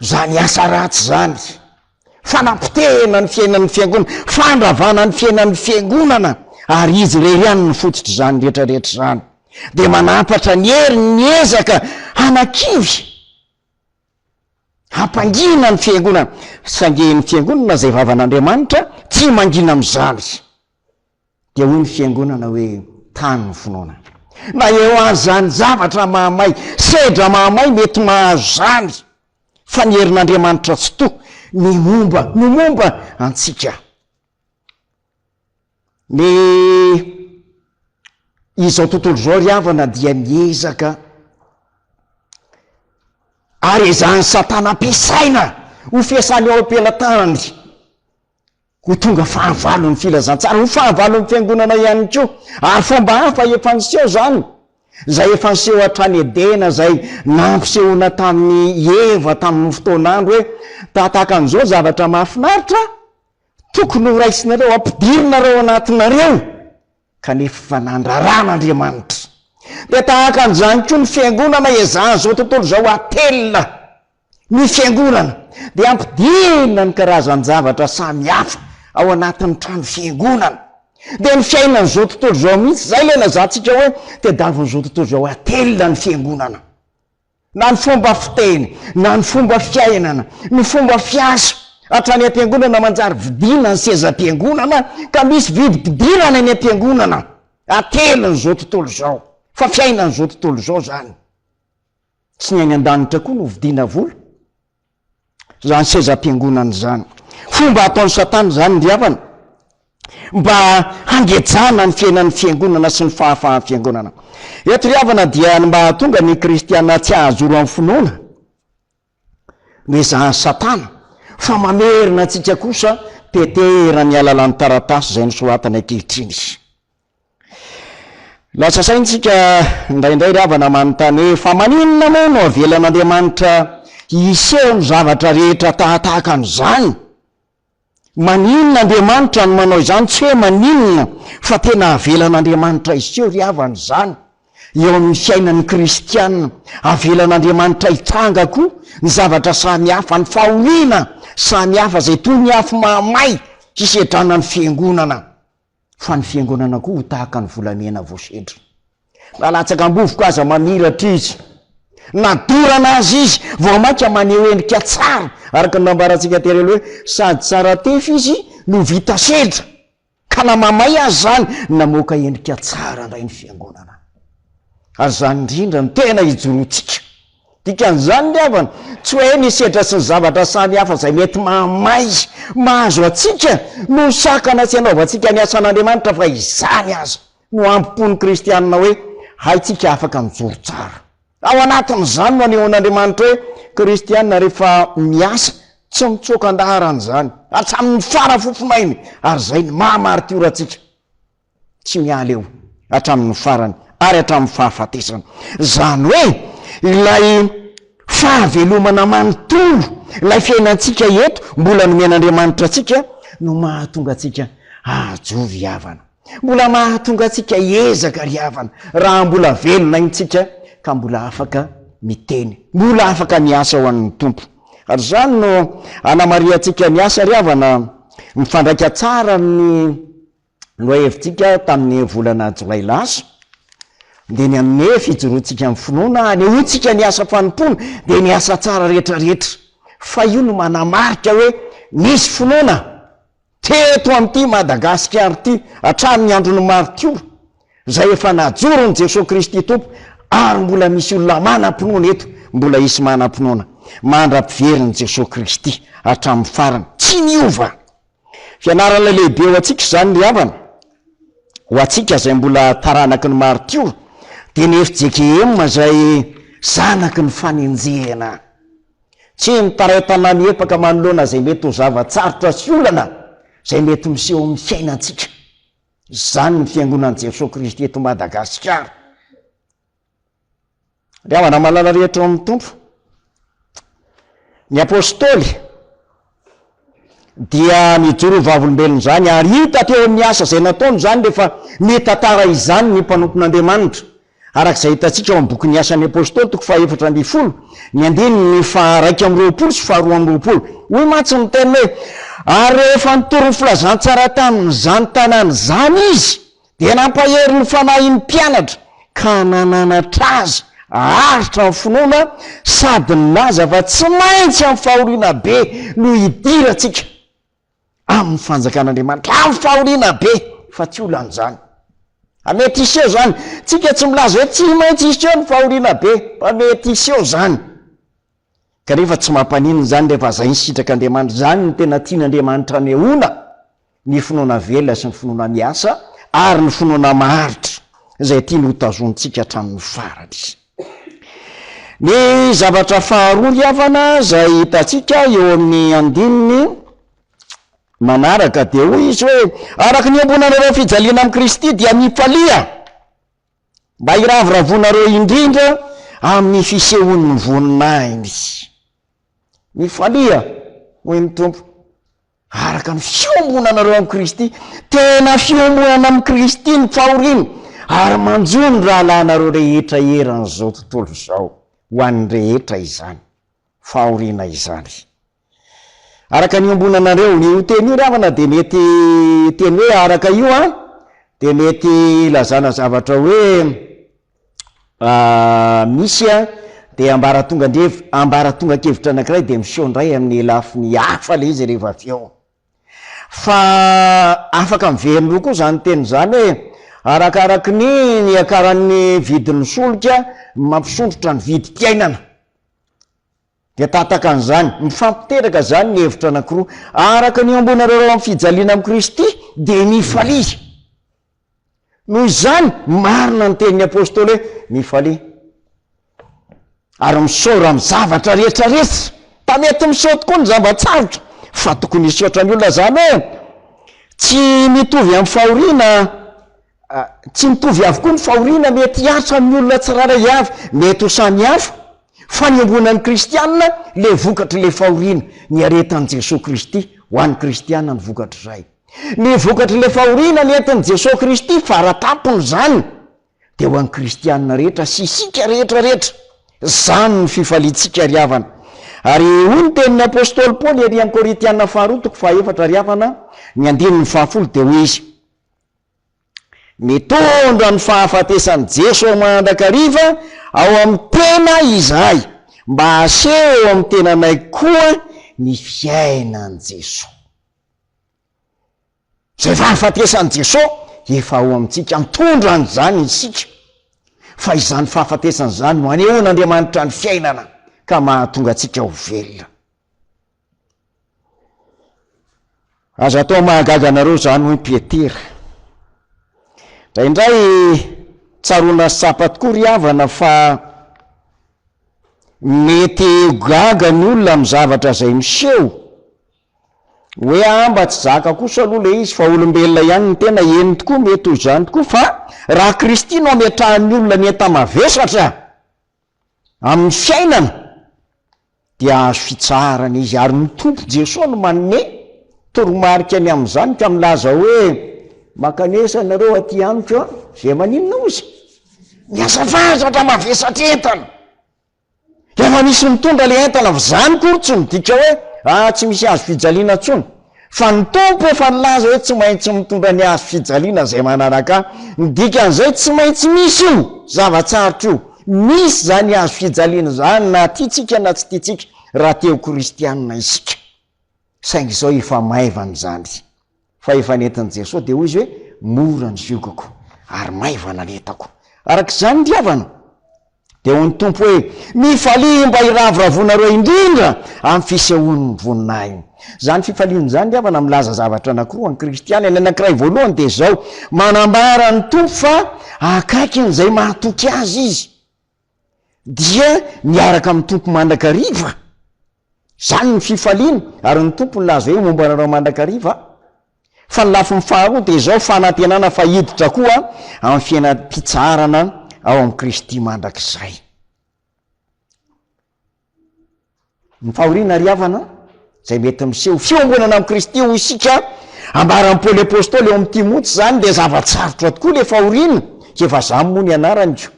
izany asa ratsy izany, fanapotehana ny fiainan'ny fiangonana, fandravana ny fiainan'ny fiangonana, ary izy irery ihany no fototr'izany rehetra rehetra izany. Dia manampatra ny heriny ny ezaka hanakivy, hampangina ny fiangonana, saingy ny fiangonana izay vavan'Andriamanitra tsy mangina amin'izany. Dia hoy ny fiangonana hoe, Tany ny finoana. Na eo aza ny zavatra mahamay, sedra mahamay mety mahazo izany, fa ny herin'Andriamanitra Tsitoha ny momba no momba antsika. Ny izao tontolo izao ry havana dia miezaka ary ezahan'i Satana ampiasaina ho fiasany eo am-pelatanany. Ho tonga fahavalon'ny filazantsara, ho fahavalon'ny fiangonana ihany koa. Ary fomba hafa efa niseho izany. Izay efa niseho hatrany Edena, izay nampisehoana tamin'i Eva tamin'ny fotoan'andro hoe, Tahatahaka an'izao zavatra mahafinaritra, tokony ho raisinareo, ampidirinareo anatinareo, kanefa nandraran'Andriamanitra. Dia tahaka an'izany koa ny fiangonana ezahan'izao tontolo izao atelina. Ny fiangonana dia ampidirina ny karazan-javatra samihafa ao anatin'ny trano fiangonana. Dia ny fiainan'izao tontolo izao mihitsy, izay ilay lazantsika hoe tediavin'izao tontolo izao atelina ny fiangonana. Na ny fomba fiteny, na ny fomba fiainana, ny fomba fiasa, hatrany am-piangonana manjary vidiana ny sezam-piangonana ka misy vidim-pidirana eny am-piangonana. Atelin'izao tontolo izao. Fa fiainan'izao tontolo izao izany. Tsy ny any an-danitra koa no vidiana vola. Izany sezam-piangonana izany. Fomba ataon'i Satana izany, ry havana, mba hangejana ny fiainan'ny fiangonana sy ny fahafahan'ny fiangonana. Eto ry havana dia ny mba hahatonga ny kristiana tsy hahajoro amin'ny finoana no ezahan'i Satana, fa mamerina antsika kosa Petera ny alalan'ny taratasy izay nosoratany ankehitriny. Lasa saina isika indraindray ry havana manontany hoe fa maninona moa no avelan'Andriamanitra hiseho ny zavatra rehetra tahatahaka an'izany? Maninona Andriamanitra no manao izany? Tsy hoe maninona fa tena avelan'Andriamanitra hiseho ry havana izany eo amin'ny fiainan'ny kristiana. Avelan'Andriamanitra hitranga koa ny zavatra samihafa, ny fahoriana samihafa izay toy ny afo mahamay hisedrana ny fiangonana. Fa ny fiangonana koa ho tahaka ny volamena voasedra. Na latsaka am-bovoka aza mamiratra izy. Na dorana aza izy, vao mainka maneho endrika tsara, araka ny nambarantsika tery aloha hoe sady tsara tefy izy no vita sedra. Ka na mamay aza izany, namoaka endrika tsara indray ny fiangonana. Ary izany indrindra no tena ijoroantsika. Dikan'izany ry havana, tsy hoe ny sedra sy ny zavatra samy hafa izay mety mahamay mahazo antsika no sakana tsy hanaovantsika ny asan'Andriamanitra fa izany aza no hambom-pon'ny kristianina hoe haintsika afaka mijoro tsara. Ao anatin'izany no anehoan'Andriamanitra hoe kristianina rehefa miasa tsy mitsoaka an-daharana izany hatramin'ny fara fofonainy ary izay no maha maritiora antsika. Tsy miala eo hatramin'ny farany ary hatramin'ny fahafatesana. Izany hoe ilay fahavelomana manontolo, ilay fiainantsika eto mbola nomen'Andriamanitra antsika no mahatonga antsika hahajoro ry havana. Mbola mahatonga antsika hiezaka ry havana raha mbola velona intsika ka mbola afaka miteny, mbola afaka miasa ho an'ny Tompo. Ary izany no anamarihantsika ny asa ry havana, mifandraika tsara amin'ny Nohevintsika tamin'ny volana jolay lasa, dia ny amin'ny fijoroantsika amin'ny finoana, hanehoantsika ny asa fanompoana, dia ny asa tsara rehetra rehetra. Fa io no manamarika hoe nisy finoana teto amin'ity Madagasikara ity hatramin'ny andron'ny maritiora, izay efa najoron'i Jesoa Kristy Tompo, ary mbola misy olona manam-pinoana eto, mbola hisy manam-pinoana mandra-piverin'i Jesoa Kristy hatramin'ny farany. Tsy miova! Fianarana lehibe ho antsika izany ry havana, ho antsika izay mbola taranaky ny maritiora, dia ny fjkm izay zanaky ny fanenjehana. Tsy mitaraitana miepaka manoloana izay mety ho zava-tsarotra sy olana izay mety miseho amin'ny fiainantsika. Izany ny Fiangonan'i Jesoa Kristy eto Madagasikara. Ry havana malala rehetra ao amin'ny Tompo, ny Apostoly dia nijoro ho vavolombelon'izany ary hita teo amin'ny asa izay nataony izany rehefa nitantara izany ny mpanompon'Andriamanitra, araka izay hitantsika ao amin'ny bokin'ny Asan'ny Apostoly toko faha-14, ny andininy faha-21 sy faha-22. Hoy mantsy ny teny hoe, Ary rehefa nitory ny filazantsara tamin'izany tanàna izany izy, Dia nampahery ny fanahin'ny mpianatra ka nananatra azy haharitra amin'ny finoana sady nilaza fa tsy maintsy amin'ny fahoriana be no hidirantsika amin'ny fanjakan'Andriamanitra, amin'ny fahoriana be, fa tsy olana izany. A mety hiseho izany. Tsika tsy milaza hoe tsy maintsy hiseho ny fahoriana be, fa mety hiseho izany. Kanefa tsy mampaninona izany rehefa izay ny sitrak'Andriamanitra. Izany no tena tian'Andriamanitra hanehoana ny finoana velona sy ny finoana miasa ary ny finoana maharitra izay tiany hotazonintsika hatramin'ny farany. Ny zavatra faharoa ry havana izay hitantsika eo amin'ny andininy manaraka dia hoy izy hoe, araka ny iombonanareo fijaliana amin'i Kristy dia mifalia. Mba hiravoravoanareo indrindra amin'ny fisehoan'ny voninahiny. Mifalia, hoy ny Tompo, araka ny fiombonanareo amin'i Kristy. Tena fiombonana amin'i Kristy ny fahoriana, ary manjo ny rahalahinareo rehetra eran'izao tontolo izao. Ho an'ny rehetra izany fahoriana izany. Araka ny iombonanareo. Io teny io ry havana dia mety, teny hoe araka io an, dia mety ilazana zavatra hoe misy an, dia ambaratongan-drev-, ambaratongan-kevitra anankiray dia miseho indray amin'ny lafiny hafa ilay izy rehefa avy eo. Fa afaka miverin-droa koa izany teny izany hoe arakaraky ny niakaran'ny vidin'ny solika mampisondrotra ny vidim-piainana. Dia tahataka an'izany, mifampiteraka izany ny hevitra anankiroa. Araka ny iombonareo amin'ny fijaliana amin'i Kristy, dia mifalia. Noho izany, marina ny tenin'ny apostoly hoe, Mifalia. Ary misaora amin'ny zavatra rehetra rehetra. Fa mety miseho tokoa ny zava-tsarotra, fa tokony hisaotra ny olona izany hoe, tsy mitovy amin'ny fahoriana Tsy mitovy avokoa ny fahoriana mety hihatra amin'ny olona tsirairay avy. Mety ho samy hafa, fa ny iombonan'ny kristiana ilay vokatr'ilay fahoriana niaretan'i Jesoa Kristy ho an'ny kristiana ny vokatr'izay. Ny vokatr'ilay fahoriana nentin'i Jesoa Kristy, fara tampony izany, dia ho an'ny kristiana rehetra sy isika rehetra rehetra. Izany no fifaliantsika ry havana. Ary hoy ny tenin'ny apostoly Paoly ery amin'ny Korintiana faharoa toko fahaefatra ry havana, ny andininy fahafolo dia hoy izy, Mitondra ny fahafatesan'i Jeso mandrakariva ao amin'ny tena izahay, mba haseho eo amin'ny tenanay koa ny fiainan'i Jeso. Izay fahafatesan'i Jeso efa ao amintsika, mitondra an'izany isika, fa izany fahafatesana izany no anehoan'Andriamanitra ny fiainana ka mahatonga antsika ho velona. Aza atao mahagaga anareo izany hoy Petera. Indraindray tsaroana sy tsapa tokoa ry havana fa mety ho gaga ny olona amin'ny zavatra izay miseho. Hoe ah mba tsy zaka kosa aloha ilay izy fa olombelona ihany ny tena, eny tokoa mety ho izany tokoa fa raha Kristy no ametrahan'ny olona ny enta-mavesatra amin'ny fiainana, dia hahazo fitsaharana izy, ary ny Tompo Jesoa no manome toromarika ny amin'izany ka milaza hoe, Mankanesa ianareo aty amiko an, izay maninona ozy? Miasa fatratra mavesatra entana. Efa misy mitondra ilay entana, fa izany akory tsy midika hoe, ah tsy misy hazo fijaliana intsony. Fa ny Tompo efa nilaza hoe tsy maintsy mitondra ny hazo fijaliana izay manaraka ahy. Ny dikan'izay tsy maintsy misy io zava-tsarotra io. Misy izany hazo fijaliana izany na tiantsika na tsy tiantsika raha te ho kristianina isika. Saingy izao efa maivana izany. Fa efa nentin'i Jesoa dia hoy izy hoe mora ny ziogako ary maivana ny entako. Araka izany ry havana, Dia hoy ny Tompo hoe, Mifalia mba hiravoravoanareo indrindra amin'ny fisehoan'ny voninahiny. Izany fifaliana izany ry havana milaza zavatra anankiroa an'ny kristiana. Ny anankiray voalohany dia izao, manambara ny Tompo fa akaikin'izay mahatoky Azy Izy, dia miaraka amin'ny Tompo mandrakariva. Izany ny fifaliana, ary ny Tompo nilaza hoe momba anareo mandrakariva Aho. Fa ny lafiny faharoa dia izao, fanantenana fa hiditra koa amin'ny fiainam-pitsaharana ao amin'i Kristy mandrakizay. Ny fahoriana ry havana, izay mety miseho fiombonana amin'i Kristy hoy isika, ambaran'i Paoly Apostoly eo amin'i Timoty izany dia zava-tsarotra tokoa ilay fahoriana, efa izany moa ny anarany ko.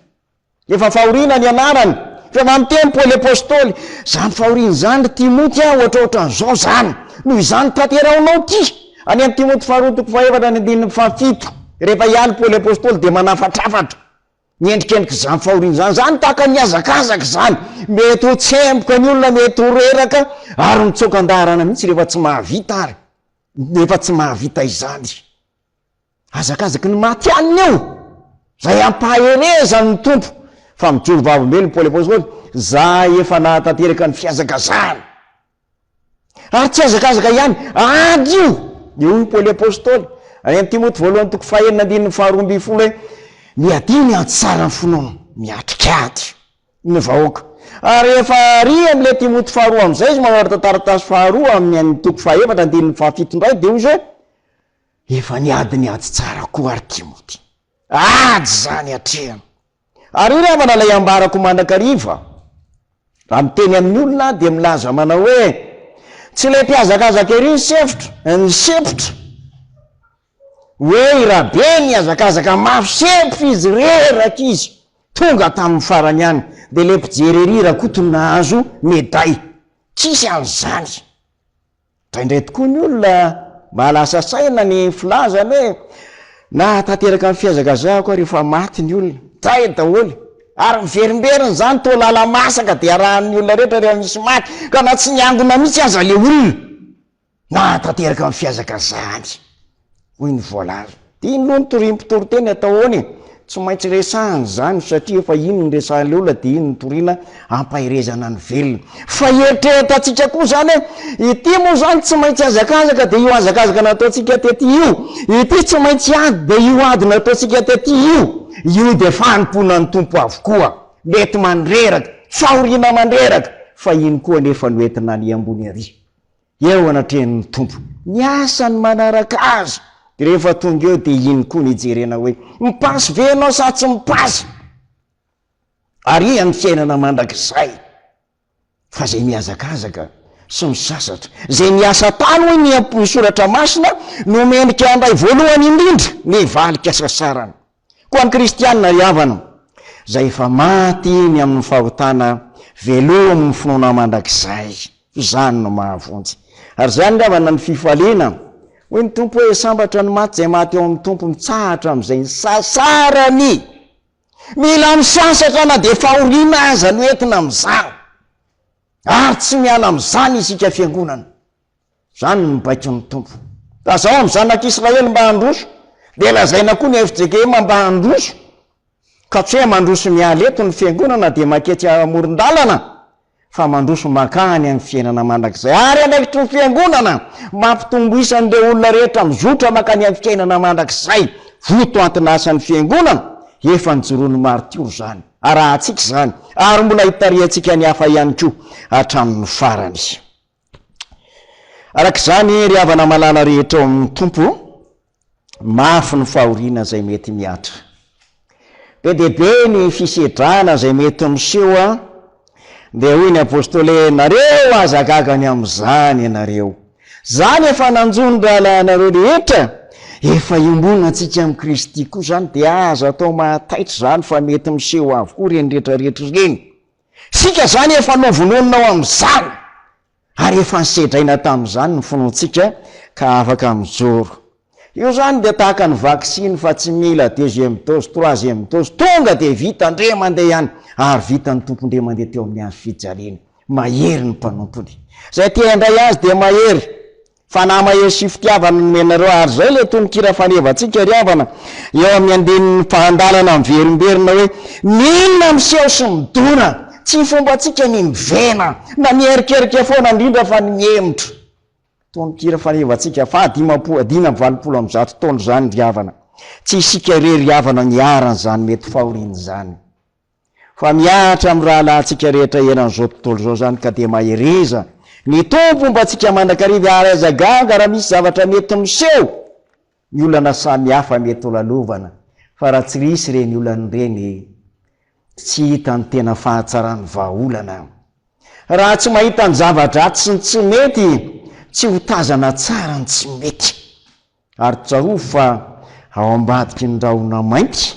Efa fahoriana ny anarany. Fa efa niteny Paoly Apostoly, Izany fahoriana izany, ry Timoty a, ohatraohatran'izao izany. Noho izany, tanterahinao ity. Any amin'ny Timoty faharoa toko fahefatra ny andininy fahafito, rehefa hiala Paoly Apostoly dia manafatrafatra ny endrikendrik'izany fahoriana izany. Izany tahaka ny hazakazaka izany. Mety ho tsemboka ny olona, mety ho reraka, ary mitsoaka an-daharana mihitsy rehefa tsy mahavita ary. Rehefa tsy mahavita izany. Hazakazaky ny maty alina io, zay ampaherezan ny Tompo fa mijoro vavolombelona i Paoly Apostoly, za efa nahatanteraka ny fihazakazahana. Ary tsy hazakazaka ihany, ady io! Dia hoy Paoly Apostoly, any amin'ny Timoty voalohany toko fahenina andininy faharoa ambinifolo hoe, Miadia ny ady tsara ny finoana, miatrika ady ny vahoaka. Ary rehefa ary amin'ilay Timoty faharoa amin'izay izy manoratra taratasy faharoa amin'ny toko fahefatra andininy fahafito indray dia hoy izy hoe, Efa niady ny ady tsara koa ary Timoty. Ady izany atrehina. Ary io ry havana ilay ambarako mandrakariva. Raha miteny amin'ny olona aho dia milaza manao hoe, Tsy ilay mpihazakazaka ery ny sefotra, ny sempotra. Hoe i Rabe nihazakazaka mafy sempotra izy, reraka izy. Tonga tamin'ny farany ihany. Dia ilay mpijery ery Rakoto no nahazo medaille. Tsisy an'izany. Indraindray tokoa ny olona mahalasa saina ny filazany hoe nahatanteraka ny fihazakazahako aho rehefa maty ny olona. Zay daholo. Ary miverimberina izany toa lala-masaka dia arahan'ny olona rehetra rehefa misy maty ka na tsy niangona mihitsy aza le olona. Nahatanteraka ny fihazakazahany, hoy ny voalaza. Dia iny aloha ny torian'ny mpitory teny atao ahoana e? Tsy maintsy resahana izany satria efa iny no resahan'ilay olona dia iny no toriana hampaherezana ny velona. Fa eritreretantsika koa izany hoe ity moa izany tsy maintsy hazakazaka dia io hazakazaka nataontsika tety io, ity tsy maintsy ady dia io ady nataontsika tety io. Io dia fanompoana ny Tompo avokoa. Mety mandreraka, fahoriana mandreraka, fa iny koa anefa no entina any ambony ary. Eo anatrehan'ny Tompo. Ny asany manaraka azy. Dia rehefa tonga eo dia iny koa no ijerena hoe mipasy ve ianao sa tsy mipasy? Ary amin'ny fiainana mandrakizay. Fa izay mihazakazaka sy misasatra, izay miasa tany hoy ny ny soratra masina no mendrika handray voalohany indrindra ny valin-kasasarana. Koa ny kristiana ry havana, izay efa maty ny amin'ny fahotana, velomy ny finoana mandrakizay. Izany no mahavonjy. Ary izany ry havana ny fifaliana. Hoy ny Tompo hoe, Sambatra ny maty izay maty ao amin'ny Tompo, mitsahatra amin'izay nisasarany. Mila misasatra na dia fahoriana aza no entina amin'izany. Ary tsy miala amin'izany isika fiangonana. Izany no baikon'ny Tompo. Lazao amin'ny zanak'Israely mba handroso, dia lazaina koa ny FJKM mba handroso, ka tsy hoe mandroso miala eto ny fiangonana dia manketsy amoron-dalana, fa mandroso mankany amin'ny fiainana mandrakizay. Ary andraikitry ny fiangonana mampitombo isa an'ireo olona rehetra mizotra mankany amin'ny fiainana mandrakizay. Votoantin'asan'ny fiangonana, efa nijoroan'ny maritiora izany, arahantsika izany, ary mbola hitarihantsika ny hafa ihany koa hatramin'ny farany. Araka izany, ry havana malala rehetra ao amin'ny Tompo, mafy ny fahoriana izay mety mihatra. Be dia be ny fisedrana izay mety miseho an, dia hoy ny Apostoly hoe, nareo aza gaga ny amin'izany ianareo. Izany efa nanjo ny rahalahinareo rehetra, efa iombonantsika amin'i Kristy koa izany, dia aza atao mahataitra izany fa mety miseho avokoa ireny rehetra rehetra ireny. Isika izany efa novonoina ao amin'izany ary efa nisedraina tamin'izany ny finoantsika ka afaka mijoro. Io izany dia tahaka ny vaksiny fa tsy mila deuxième dose, troisième dose, tonga dia vita ndre mandeha ihany ary vitan'ny Tompo ndre mandeha teo amin'ny hazo fijaliana. Mahery ny mpanompony. Izay te handray azy dia mahery. Fanahy mahery sy fitiavana nomenareo ary izay ilay tononkira fanevantsika ry havana eo amin'ny andininy fahandalana miverimberina hoe ny inona miseho sy midona tsy fombantsika ny mivena na mierikerika foana indrindra fa ny mihemotra tononkira fanevantsika faha 50 185 taona izany ry havana tsy isika irery ry havana niharan'izany mety fahoriana izany Fa mihatra amin'ny rahalahintsika rehetra eran'izao tontolo izao izany ka dia mahereza ny Tompo homba antsika mandrakariva ary aza gaga raha misy zavatra mety miseho ny olana samihafa mety ho lalovana fa raha tsy risy ireny olana ireny tsy hita ny tena fahatsaran'ny vahaolana. Raha tsy mahita ny zava-dratsy sy ny tsy mety tsy ho tazana tsara ny tsy mety. Ary tsarovy fa ao ambadiky ny rahona mainty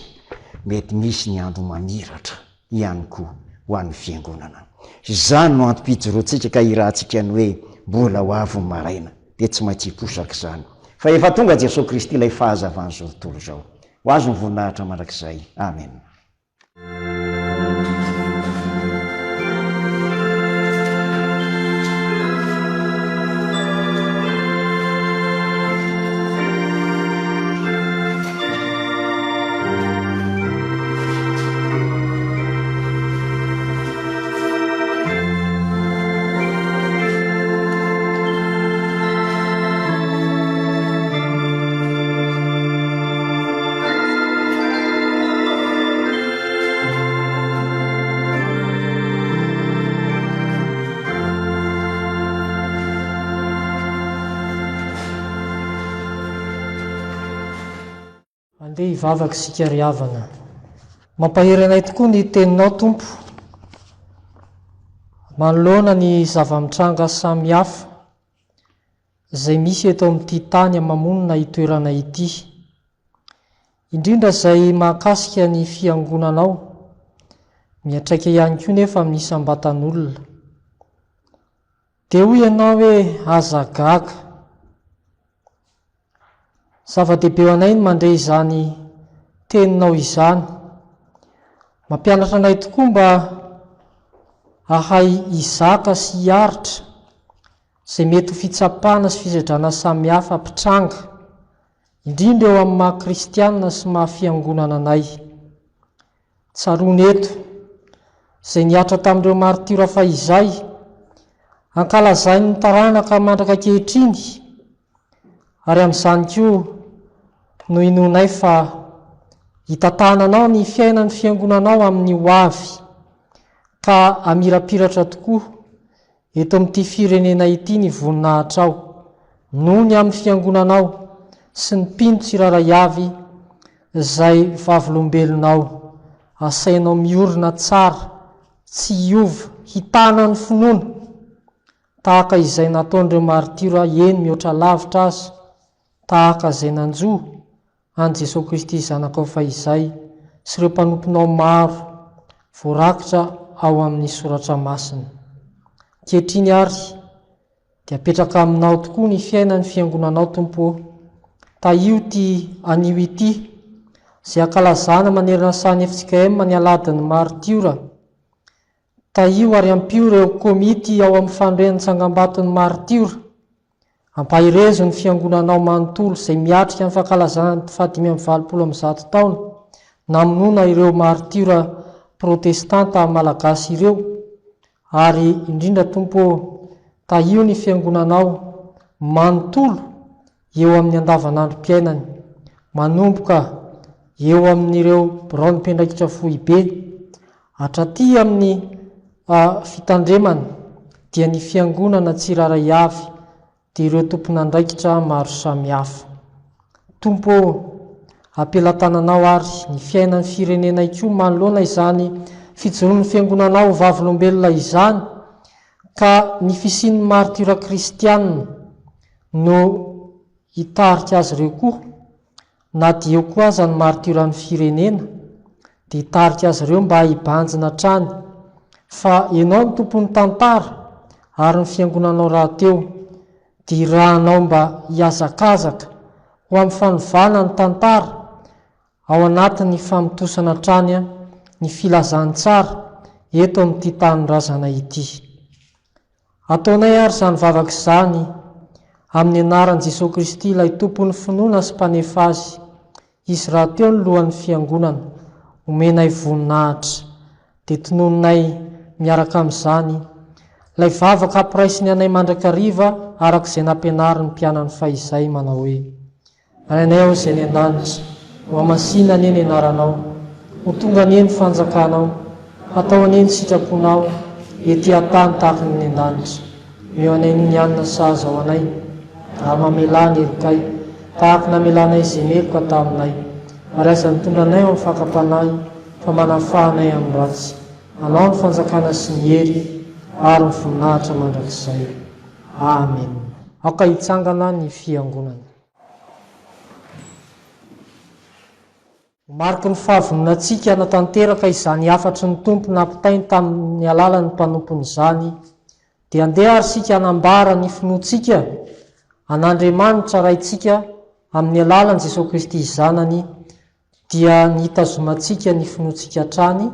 mety misy ny andro mamiratra ihany koa ho an'ny Fiangonana. Izany no antom-pijoroantsika ka irahantsika ny hoe mbola ho avy ny maraina dia tsy maintsy hiposaka izany fa efa tonga Jesoa Kristy ilay fahazavan'izao tontolo izao. Ho Azy ny voninahitra mandrakizay. Amena. Andeha hivavaka isika ry havana. Mampahery anay tokoa ny teninao Tompo manoloana ny zava-mitranga samihafa izay misy eto amin'ity tany ama-monina itoerana ity. Indrindra izay mahakasika ny fiangonanao, miantraika ihany koa nefa amin'ny isam-batan'olona. Dia hoy ianao hoe aza gaga. Zava-dehibe ho anay ny mandre izany teninao izany. Mampianatra anay tokoa mba hahay hizaka sy hiaritra izay mety ho fitsapana sy fisedrana samihafa mpitranga, indrindra eo amin'ny maha kristiana sy maha fiangonana anay. Tsaroana eto izay nihatra tamin'ireo maritiora fahizay, ankalazain'ny taranaka mandraka ankehitriny, ary amin'izany koa no inoanay fa hitantananao ny fiainan'ny Fiangonanao amin'ny ho avy, ka hamirapiratra tokoa Eto amin'ity firenena ity ny voninahitrao, noho ny amin'ny Fiangonanao sy ny mpino tsirairay avy izay vavolombelonao. Asainao miorina tsara, tsy hiova, hitana ny finoana, tahaka izay nataon'ireo maritiora eny mihoatra lavitra aza, tahaka izay nanjo an'i Jesoa Kristy Zanakao fahizay sy ireo mpanomponao maro voarakitra ao amin'ny Soratra Masina. Ankehitriny àry, dia apetraka Aminao tokoa ny fiainan'ny Fiangonanao, Tompo ô. Tahio ity anio ity, izay ankalazana manerana ny sahan'ny fjkm ny Alahadin'ny Maritiora. Tahio ary ampio ireo komity ao amin'ny fanorenan'ny Tsangambaton'ny Maritiora. Ampaherezo ny Fiangonanao manontolo izay miatrika ny fankalazana ny fahadimy amby 188 taona namonoana ireo maritiora protestanta malagasy ireo, ary indrindra Tompo ô, tahio ny Fiangonanao manontolo eo amin'ny andavanandrom-piainany, manomboka eo amin'ireo biraon'ny mpiandraikitra foibe, hatraty amin'ny fitandremana, dia ny fiangonana tsirairay avy, dia ireo tompon'andraikitra maro samihafa. Tompo ô, ampelatananao ary ny fiainan'ny firenenay koa manoloana izany fijoroan'ny fiangonanao ho vavolombelona izany, ka ny fisian'ny martiora kristiana no hitarika azy ireo koa, na dia eo koa aza ny martioran'ny firenena, dia hitarika azy ireo mba hibanjina hatrany fa Ianao no Tompon'ny tantara ary ny Fiangonanao rahateo dia irahanao mba hihazakazaka ho amin'ny fanovana ny tantara ao anatin'ny famontosana hatrany ny filazantsara eto amin'ity tanindrazana ity. Ataonay àry izany vavaka izany amin'ny anaran'i Jesoa Kristy ilay Tompon'ny finoana sy Mpanefa azy. Izy rahateo no Lohan'ny Fiangonana. Omenay voninahitra. Dia tononinay miaraka amin'izany ilay vavaka ampiraisiny anay mandrakariva araka izay nampianarin'ny mpianany fahizay manao hoe. Rainay ao izay any an-danitra, ho hamasina anie ny anaranao, ho tonga anie ny fanjakanao, hatao anie ny sitraponao ety an-tany tahaka ny any an-danitra. Omeo anay ny hanina sahaza ho anay, ary mamelà ny helokay, tahaka namelanay izay meloka taminay. Ary aza mitondra anay ao amin'ny fakam-panahy, fa manafaha anay amin'ny ratsy. Anao ny fanjakana sy ny hery ary ny voninahitra mandrakizay. Amen. Aoka hitsangana ny fiangonana. Ho mariky ny fahavononantsika hanatanteraka izany hafatry ny Tompo nampitainy tamin'ny alalan'ny mpanompony izany, dia andeha ary isika hanambara ny finoantsika an'Andriamanitra Raintsika amin'ny alalan'i Jesoa Kristy Zanany dia ny hitazomantsika ny finoantsika hatrany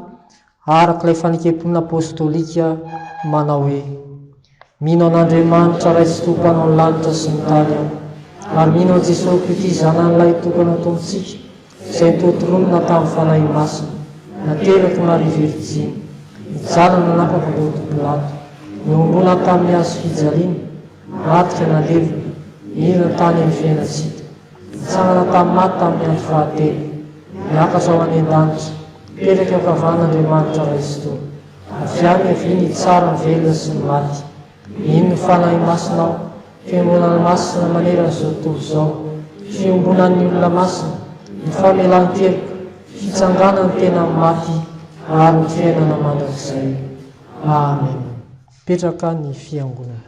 araka ilay fanekem-pinoana apostolika manao hoe, Mino an'Andriamanitra Ray sy Tompo Mpanao ny lanitra sy ny tany aho, ary mino an'i Jesoa Krity Zanany Lahitokana Tompontsika, izay nototoronina tamin'ny Fanahy Masina, naterak'i Maria Virjiny, nijaly nanapaka Ponto Pilato, nohomboana tamin'ny hazo fijaliana, maty ka nalevina, nidina tany amin'ny fiainantsika. Nitsangana tamin'ny maty tamin'ny andro fahatelo, niakatra ho any an-danitra, mipetraka eo ankavan'Andriamanitra Ray sy Tompo. Avy any havia ny hitsara ny velona sy ny maty. Mino ny Fanahy Masina aho, Fiangonana masina manerana izao tontolo izao, fiombonan'ny olona masina, ny famelan-keloka, fitsanganan'ny tena amin'ny maty ary ny fiainana mandrakizay. Amen. Mipetraka ny fiangonana.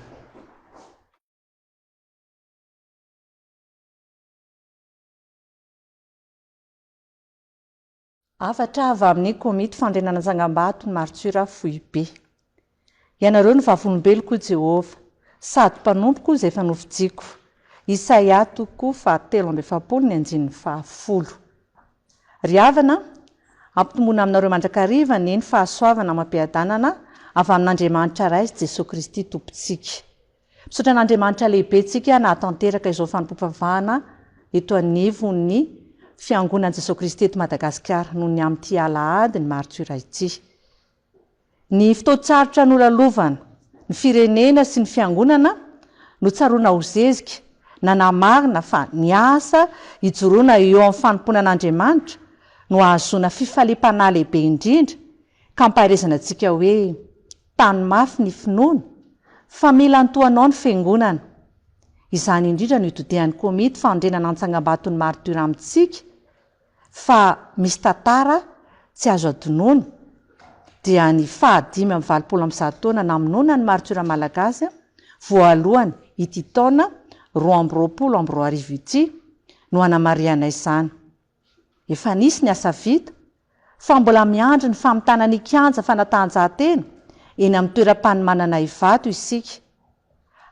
Hafatra avy amin'ny Komity Fandrenana Tsangambato ny Martiora Foibe. Ianareo no vavolombeloko, hoy Jehovah, sady mpanompoko izay efa nofidiko. Isaia toko fahatelo amby efapolo ny andininy fahafolo. Ry havana, ampitomboina aminareo mandrakariva anie ny fahasoavana amam-piadanana avy amin'Andriamanitra Ray sy Jesoa Kristy Tompontsika. Misaotra an'Andriamanitra lehibe tsika nahatanteraka izao fanompoam-pivavahana eto anivon'ny Fiangonan'i Jesoa Kristy eto Madagasikara noho ny amin'ity alahady ny martiora ity. Ny fotoan-tsarotra nolalovana ny firenena sy ny Fiangonana no tsaroana ho zezika nanamarina fa ny asa ijoroana eo amin'ny fanompoana an'Andriamanitra no ahazoana fifaliam-panahy lehibe indrindra ka ampaherezana antsika hoe Tano mafy ny finoana fa mila antohanao ny fiangonana. Izany indrindra no itodihan'ny komity fanorenana antsangambaton'ny martiora amintsika fa misy tantara tsy azo adinoina dia ny faha 185 taona namonoana ny martiora malagasy voalohany ity taona 2022 ity no hanamarihanay izany. Efa nisy ny asa vita, fa mbola miandry ny famitana ny kianja fanatanjahantena eny amin'ny toeram-panomanana Ivato isika.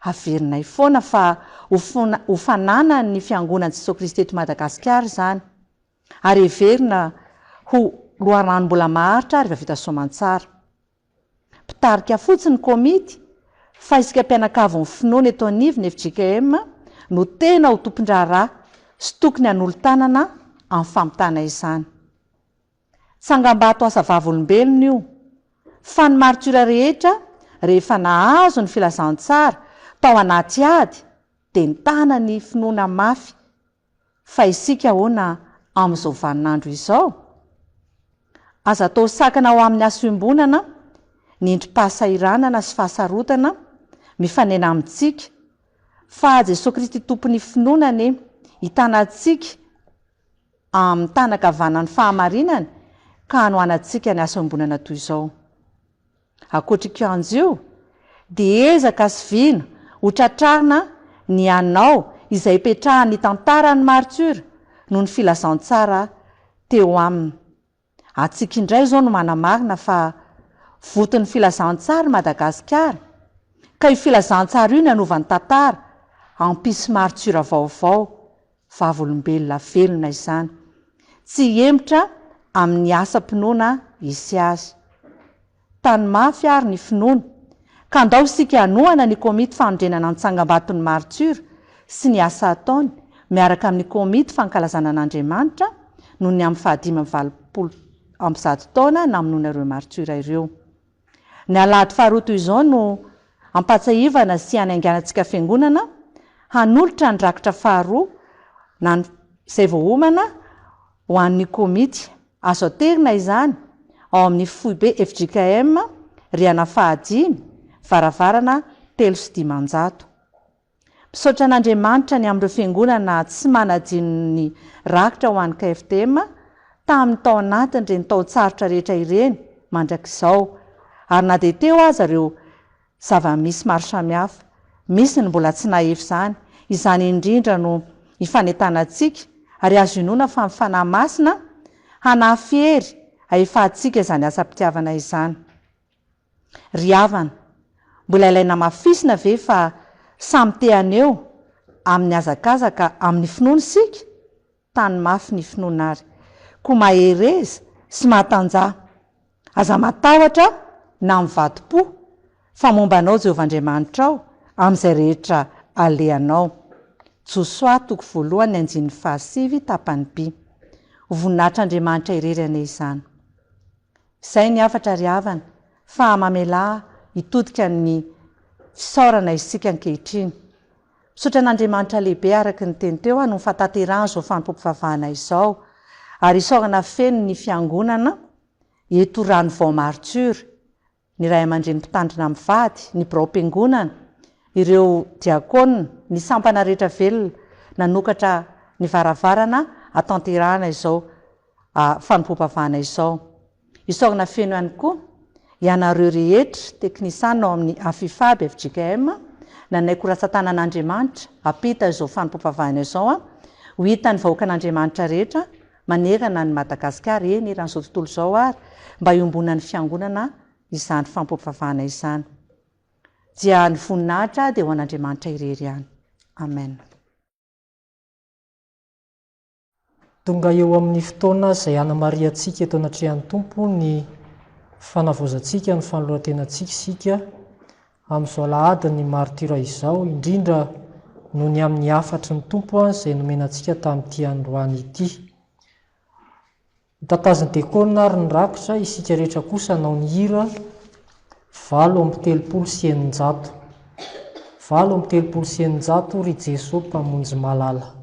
Averinay foana fa ho ho fananan'ny Fiangonan'i Jesoa Kristy eto Madagasikara izany, ary heverina ho loharanom-bola maharitra rehefa vita soamantsara. Mpitarika fotsiny ny komity fa isika mpianakavin'ny finoana eto anivon'ny fjkm no tena ho tompon-draharaha sy tokony hanolo-tanana amin'ny famitana izany. Tsangambato asa vavolombelona io fa ny martiora rehetra rehefa nahazo ny filazantsara tao anaty ady dia nitana ny finoana mafy Fa isika ahoana amin'izao vaninandro izao? Aza atao sakana ho amin'ny asa iombonana ny endri-pahasahiranana sy fahasarotana mifanena amintsika, fa Jesoa Kristy Tompon'ny finoana anie hitana antsika amin'ny tanan-kavanan'ny fahamarinany ka hanohanantsika ny asa iombonana toy izao. Ankoatr'io kianja io, dia ezaka sy vina ho tratrarina ny hanao izay hipetrahan'ny tantaran'ny martiora noho ny filazantsara teo aminy. Antsika indray izao no manamarina fa voton'ny filazantsara i Madagasikara, ka io filazantsara io no hanova ny tantara, hampisy martiora vaovao Vavolombelona velona izany. Tsy hihemotra amin'ny asam-pinoana hisy azy. Tany mafy ary ny finoana, ka andao isika hanohana ny Komity Fanorenana ny Tsangambaton'ny Martiora sy ny asa ataony miaraka amin'ny Komity Fankalazana an'Andriamanitra noho ny amin'ny fahadimy amby valopolo amby zato taona namonoana ireo martiora ireo. Ny alahady faharoa toy izao no ampahatsiahivana sy hanainganantsika Fiangonana hanolotra ny rakitra faharoa na ny izay voaomana ho an'ny komity. Azo aterina izany ao amin'ny foibe fjkm rihana fahadimy, varavarana 503. Misaotra an'Andriamanitra ny amin'ireo fiangonana tsy manadino ny rakitra ho an'ny KFTM tamin'ny tao anatin'ireny taon-tsarotra rehetra ireny mandrak'izao ary na dia teo aza ireo zava-misy maro samihafa, misy ny mbola tsy nahefa izany, izany indrindra no ifanentanantsika ary azo inoana fa ny Fanahy Masina hanafy hery ahefantsika izany asam-pitiavana izany. Ry havana, mbola ilaina hamafisina ve fa samy te haneho amin'ny hazakazaka amin'ny finoana isika? Tany mafy ny finoana ary. Koa mahereza sy mahatanjaha. Aza matahotra na mivadi-po, fa momba anao Jehovah Andriamanitrao amin'izay rehetra alehanao. Josoa toko voalohany andininy fahasivy tapany by. Ho voninahitr'Andriamanitra irery anie izany. Izay ny hafatra ry havana fa mamelà hitodika ny fisaorana isika ankehitriny. Misaotra an'Andriamanitra lehibe araka ny teny teo aho noho ny fahatanterahan izao fanompoam-pivavahana izao ary isaorana feno ny fiangonana eto Ranovao Martyrs, ny ray aman-dreny mpitandrina mivady, ny biraom-piangonana, ireo diakona, ny sampana rehetra velona nanokatra ny varavarana hatanterahana izao. fanompoam-pavahana izao. Isaorana feno ihany koa ianareo rehetra teknisianina ao amin'ny Afifab fjkm nanaiky ho ratsan-tanan'Andriamanitra hampita izao fanompoam-pavahana izao ho hitan'ny vahoakan'Andriamanitra rehetra manerana an'i Madagasikara, eny eran'izao tontolo izao ary mba hiombonan'ny Fiangonana izany fanompoam-pivavahana izany. Dia ny voninahitra dia ho an'Andriamanitra irery ihany. Amen. Tonga eo amin'ny fotoana izay hanamarihantsika eto anatrehan'ny Tompo ny fanavaozantsika ny fanoloran-tenantsika isika amin'izao alahadin'ny maritiora izao, indrindra noho ny amin'ny hafatry ny Tompo izay nomena antsika tamin'ity androany ity. Notantazin'ny dekôna ary ny rakitra, isika rehetra kosa hanao ny hira 638. 638, Ry Jeso Mpamonjy malala.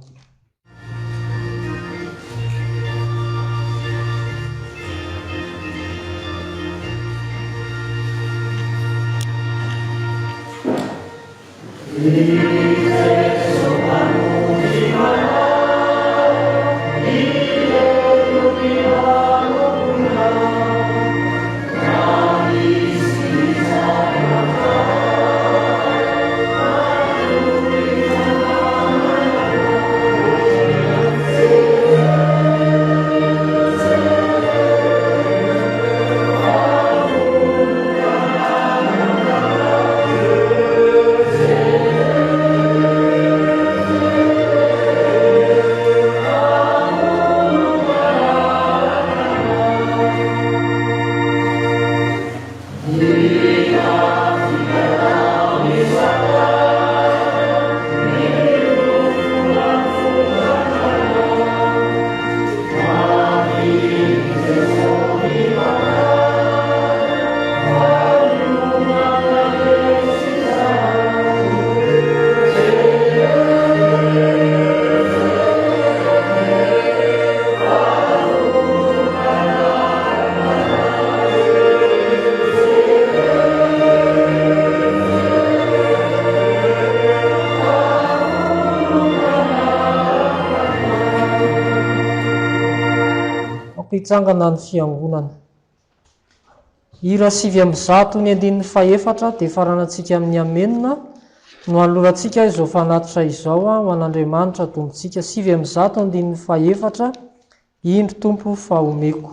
Aoka hitsangana ny fiangonana. Hira 109 ny andininy fahefatra dia faranantsika amin'ny Amena no anolorantsika izao fanatitra izao ho an'Andriamanitra Tompontsika. 109 andininy fahefatra Indro Tompo fa omeko.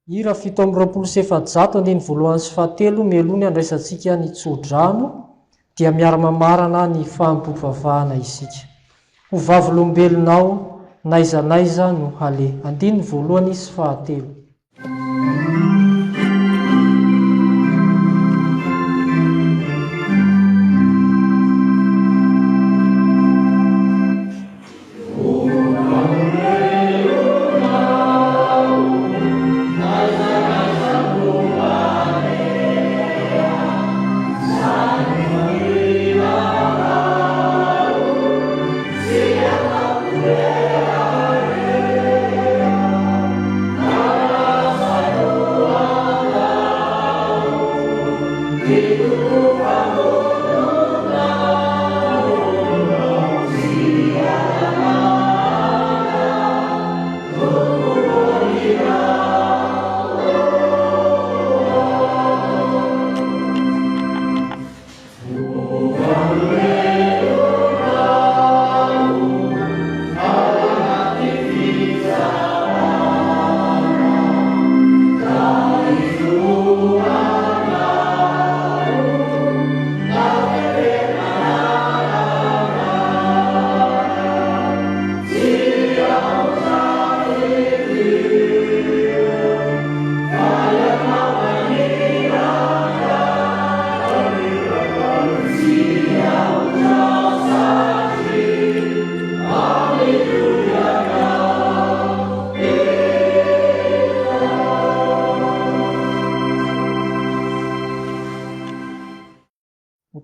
Hira 427 andininy voalohany sy fahatelo mialoha ny handraisantsika ny tsodrano dia miara-mamarana ny fanompoam-pivavahana isika. Ho vavolombelonao n'aiza n'aiza no haleha. Andininy voalohany sy fahatelo.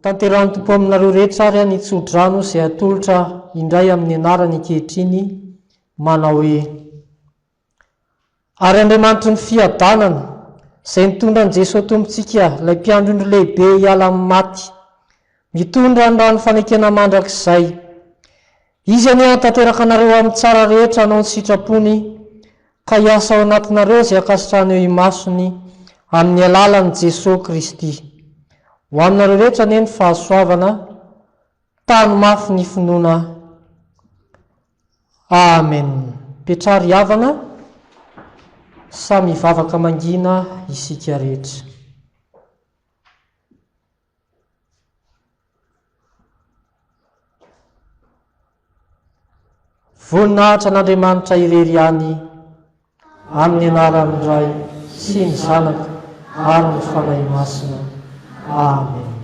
Tanterahin'ny Tompo aminareo rehetra ary ny tsodrano izay atolotra indray amin'ny anarany ankehitriny, manao hoe, Ary Andriamanitry ny fiadanana, izay nitondra an'i Jesoa Tompontsika, ilay Mpiandry ondry lehibe hiala amin'ny maty, mitondra ny ran'ny fanekena mandrakizay, Izy anie hahatanteraka anareo amin'ny tsara rehetra hanao ny sitrapony, ka hiasa ao anatinareo izay ankasitrahany eo imasony, amin'ny alalan'i Jesoa Kristy. Ho aminareo rehetra anie ny fahasoavana, tano mafy ny finoana. Amen. Petraha ry havana, samy hivavaka mangina isika rehetra. Voninahitra an'Andriamanitra irery ihany, amin'ny anaran'ny Ray sy ny Zanaka ary ny Fanahy Masina. Amen.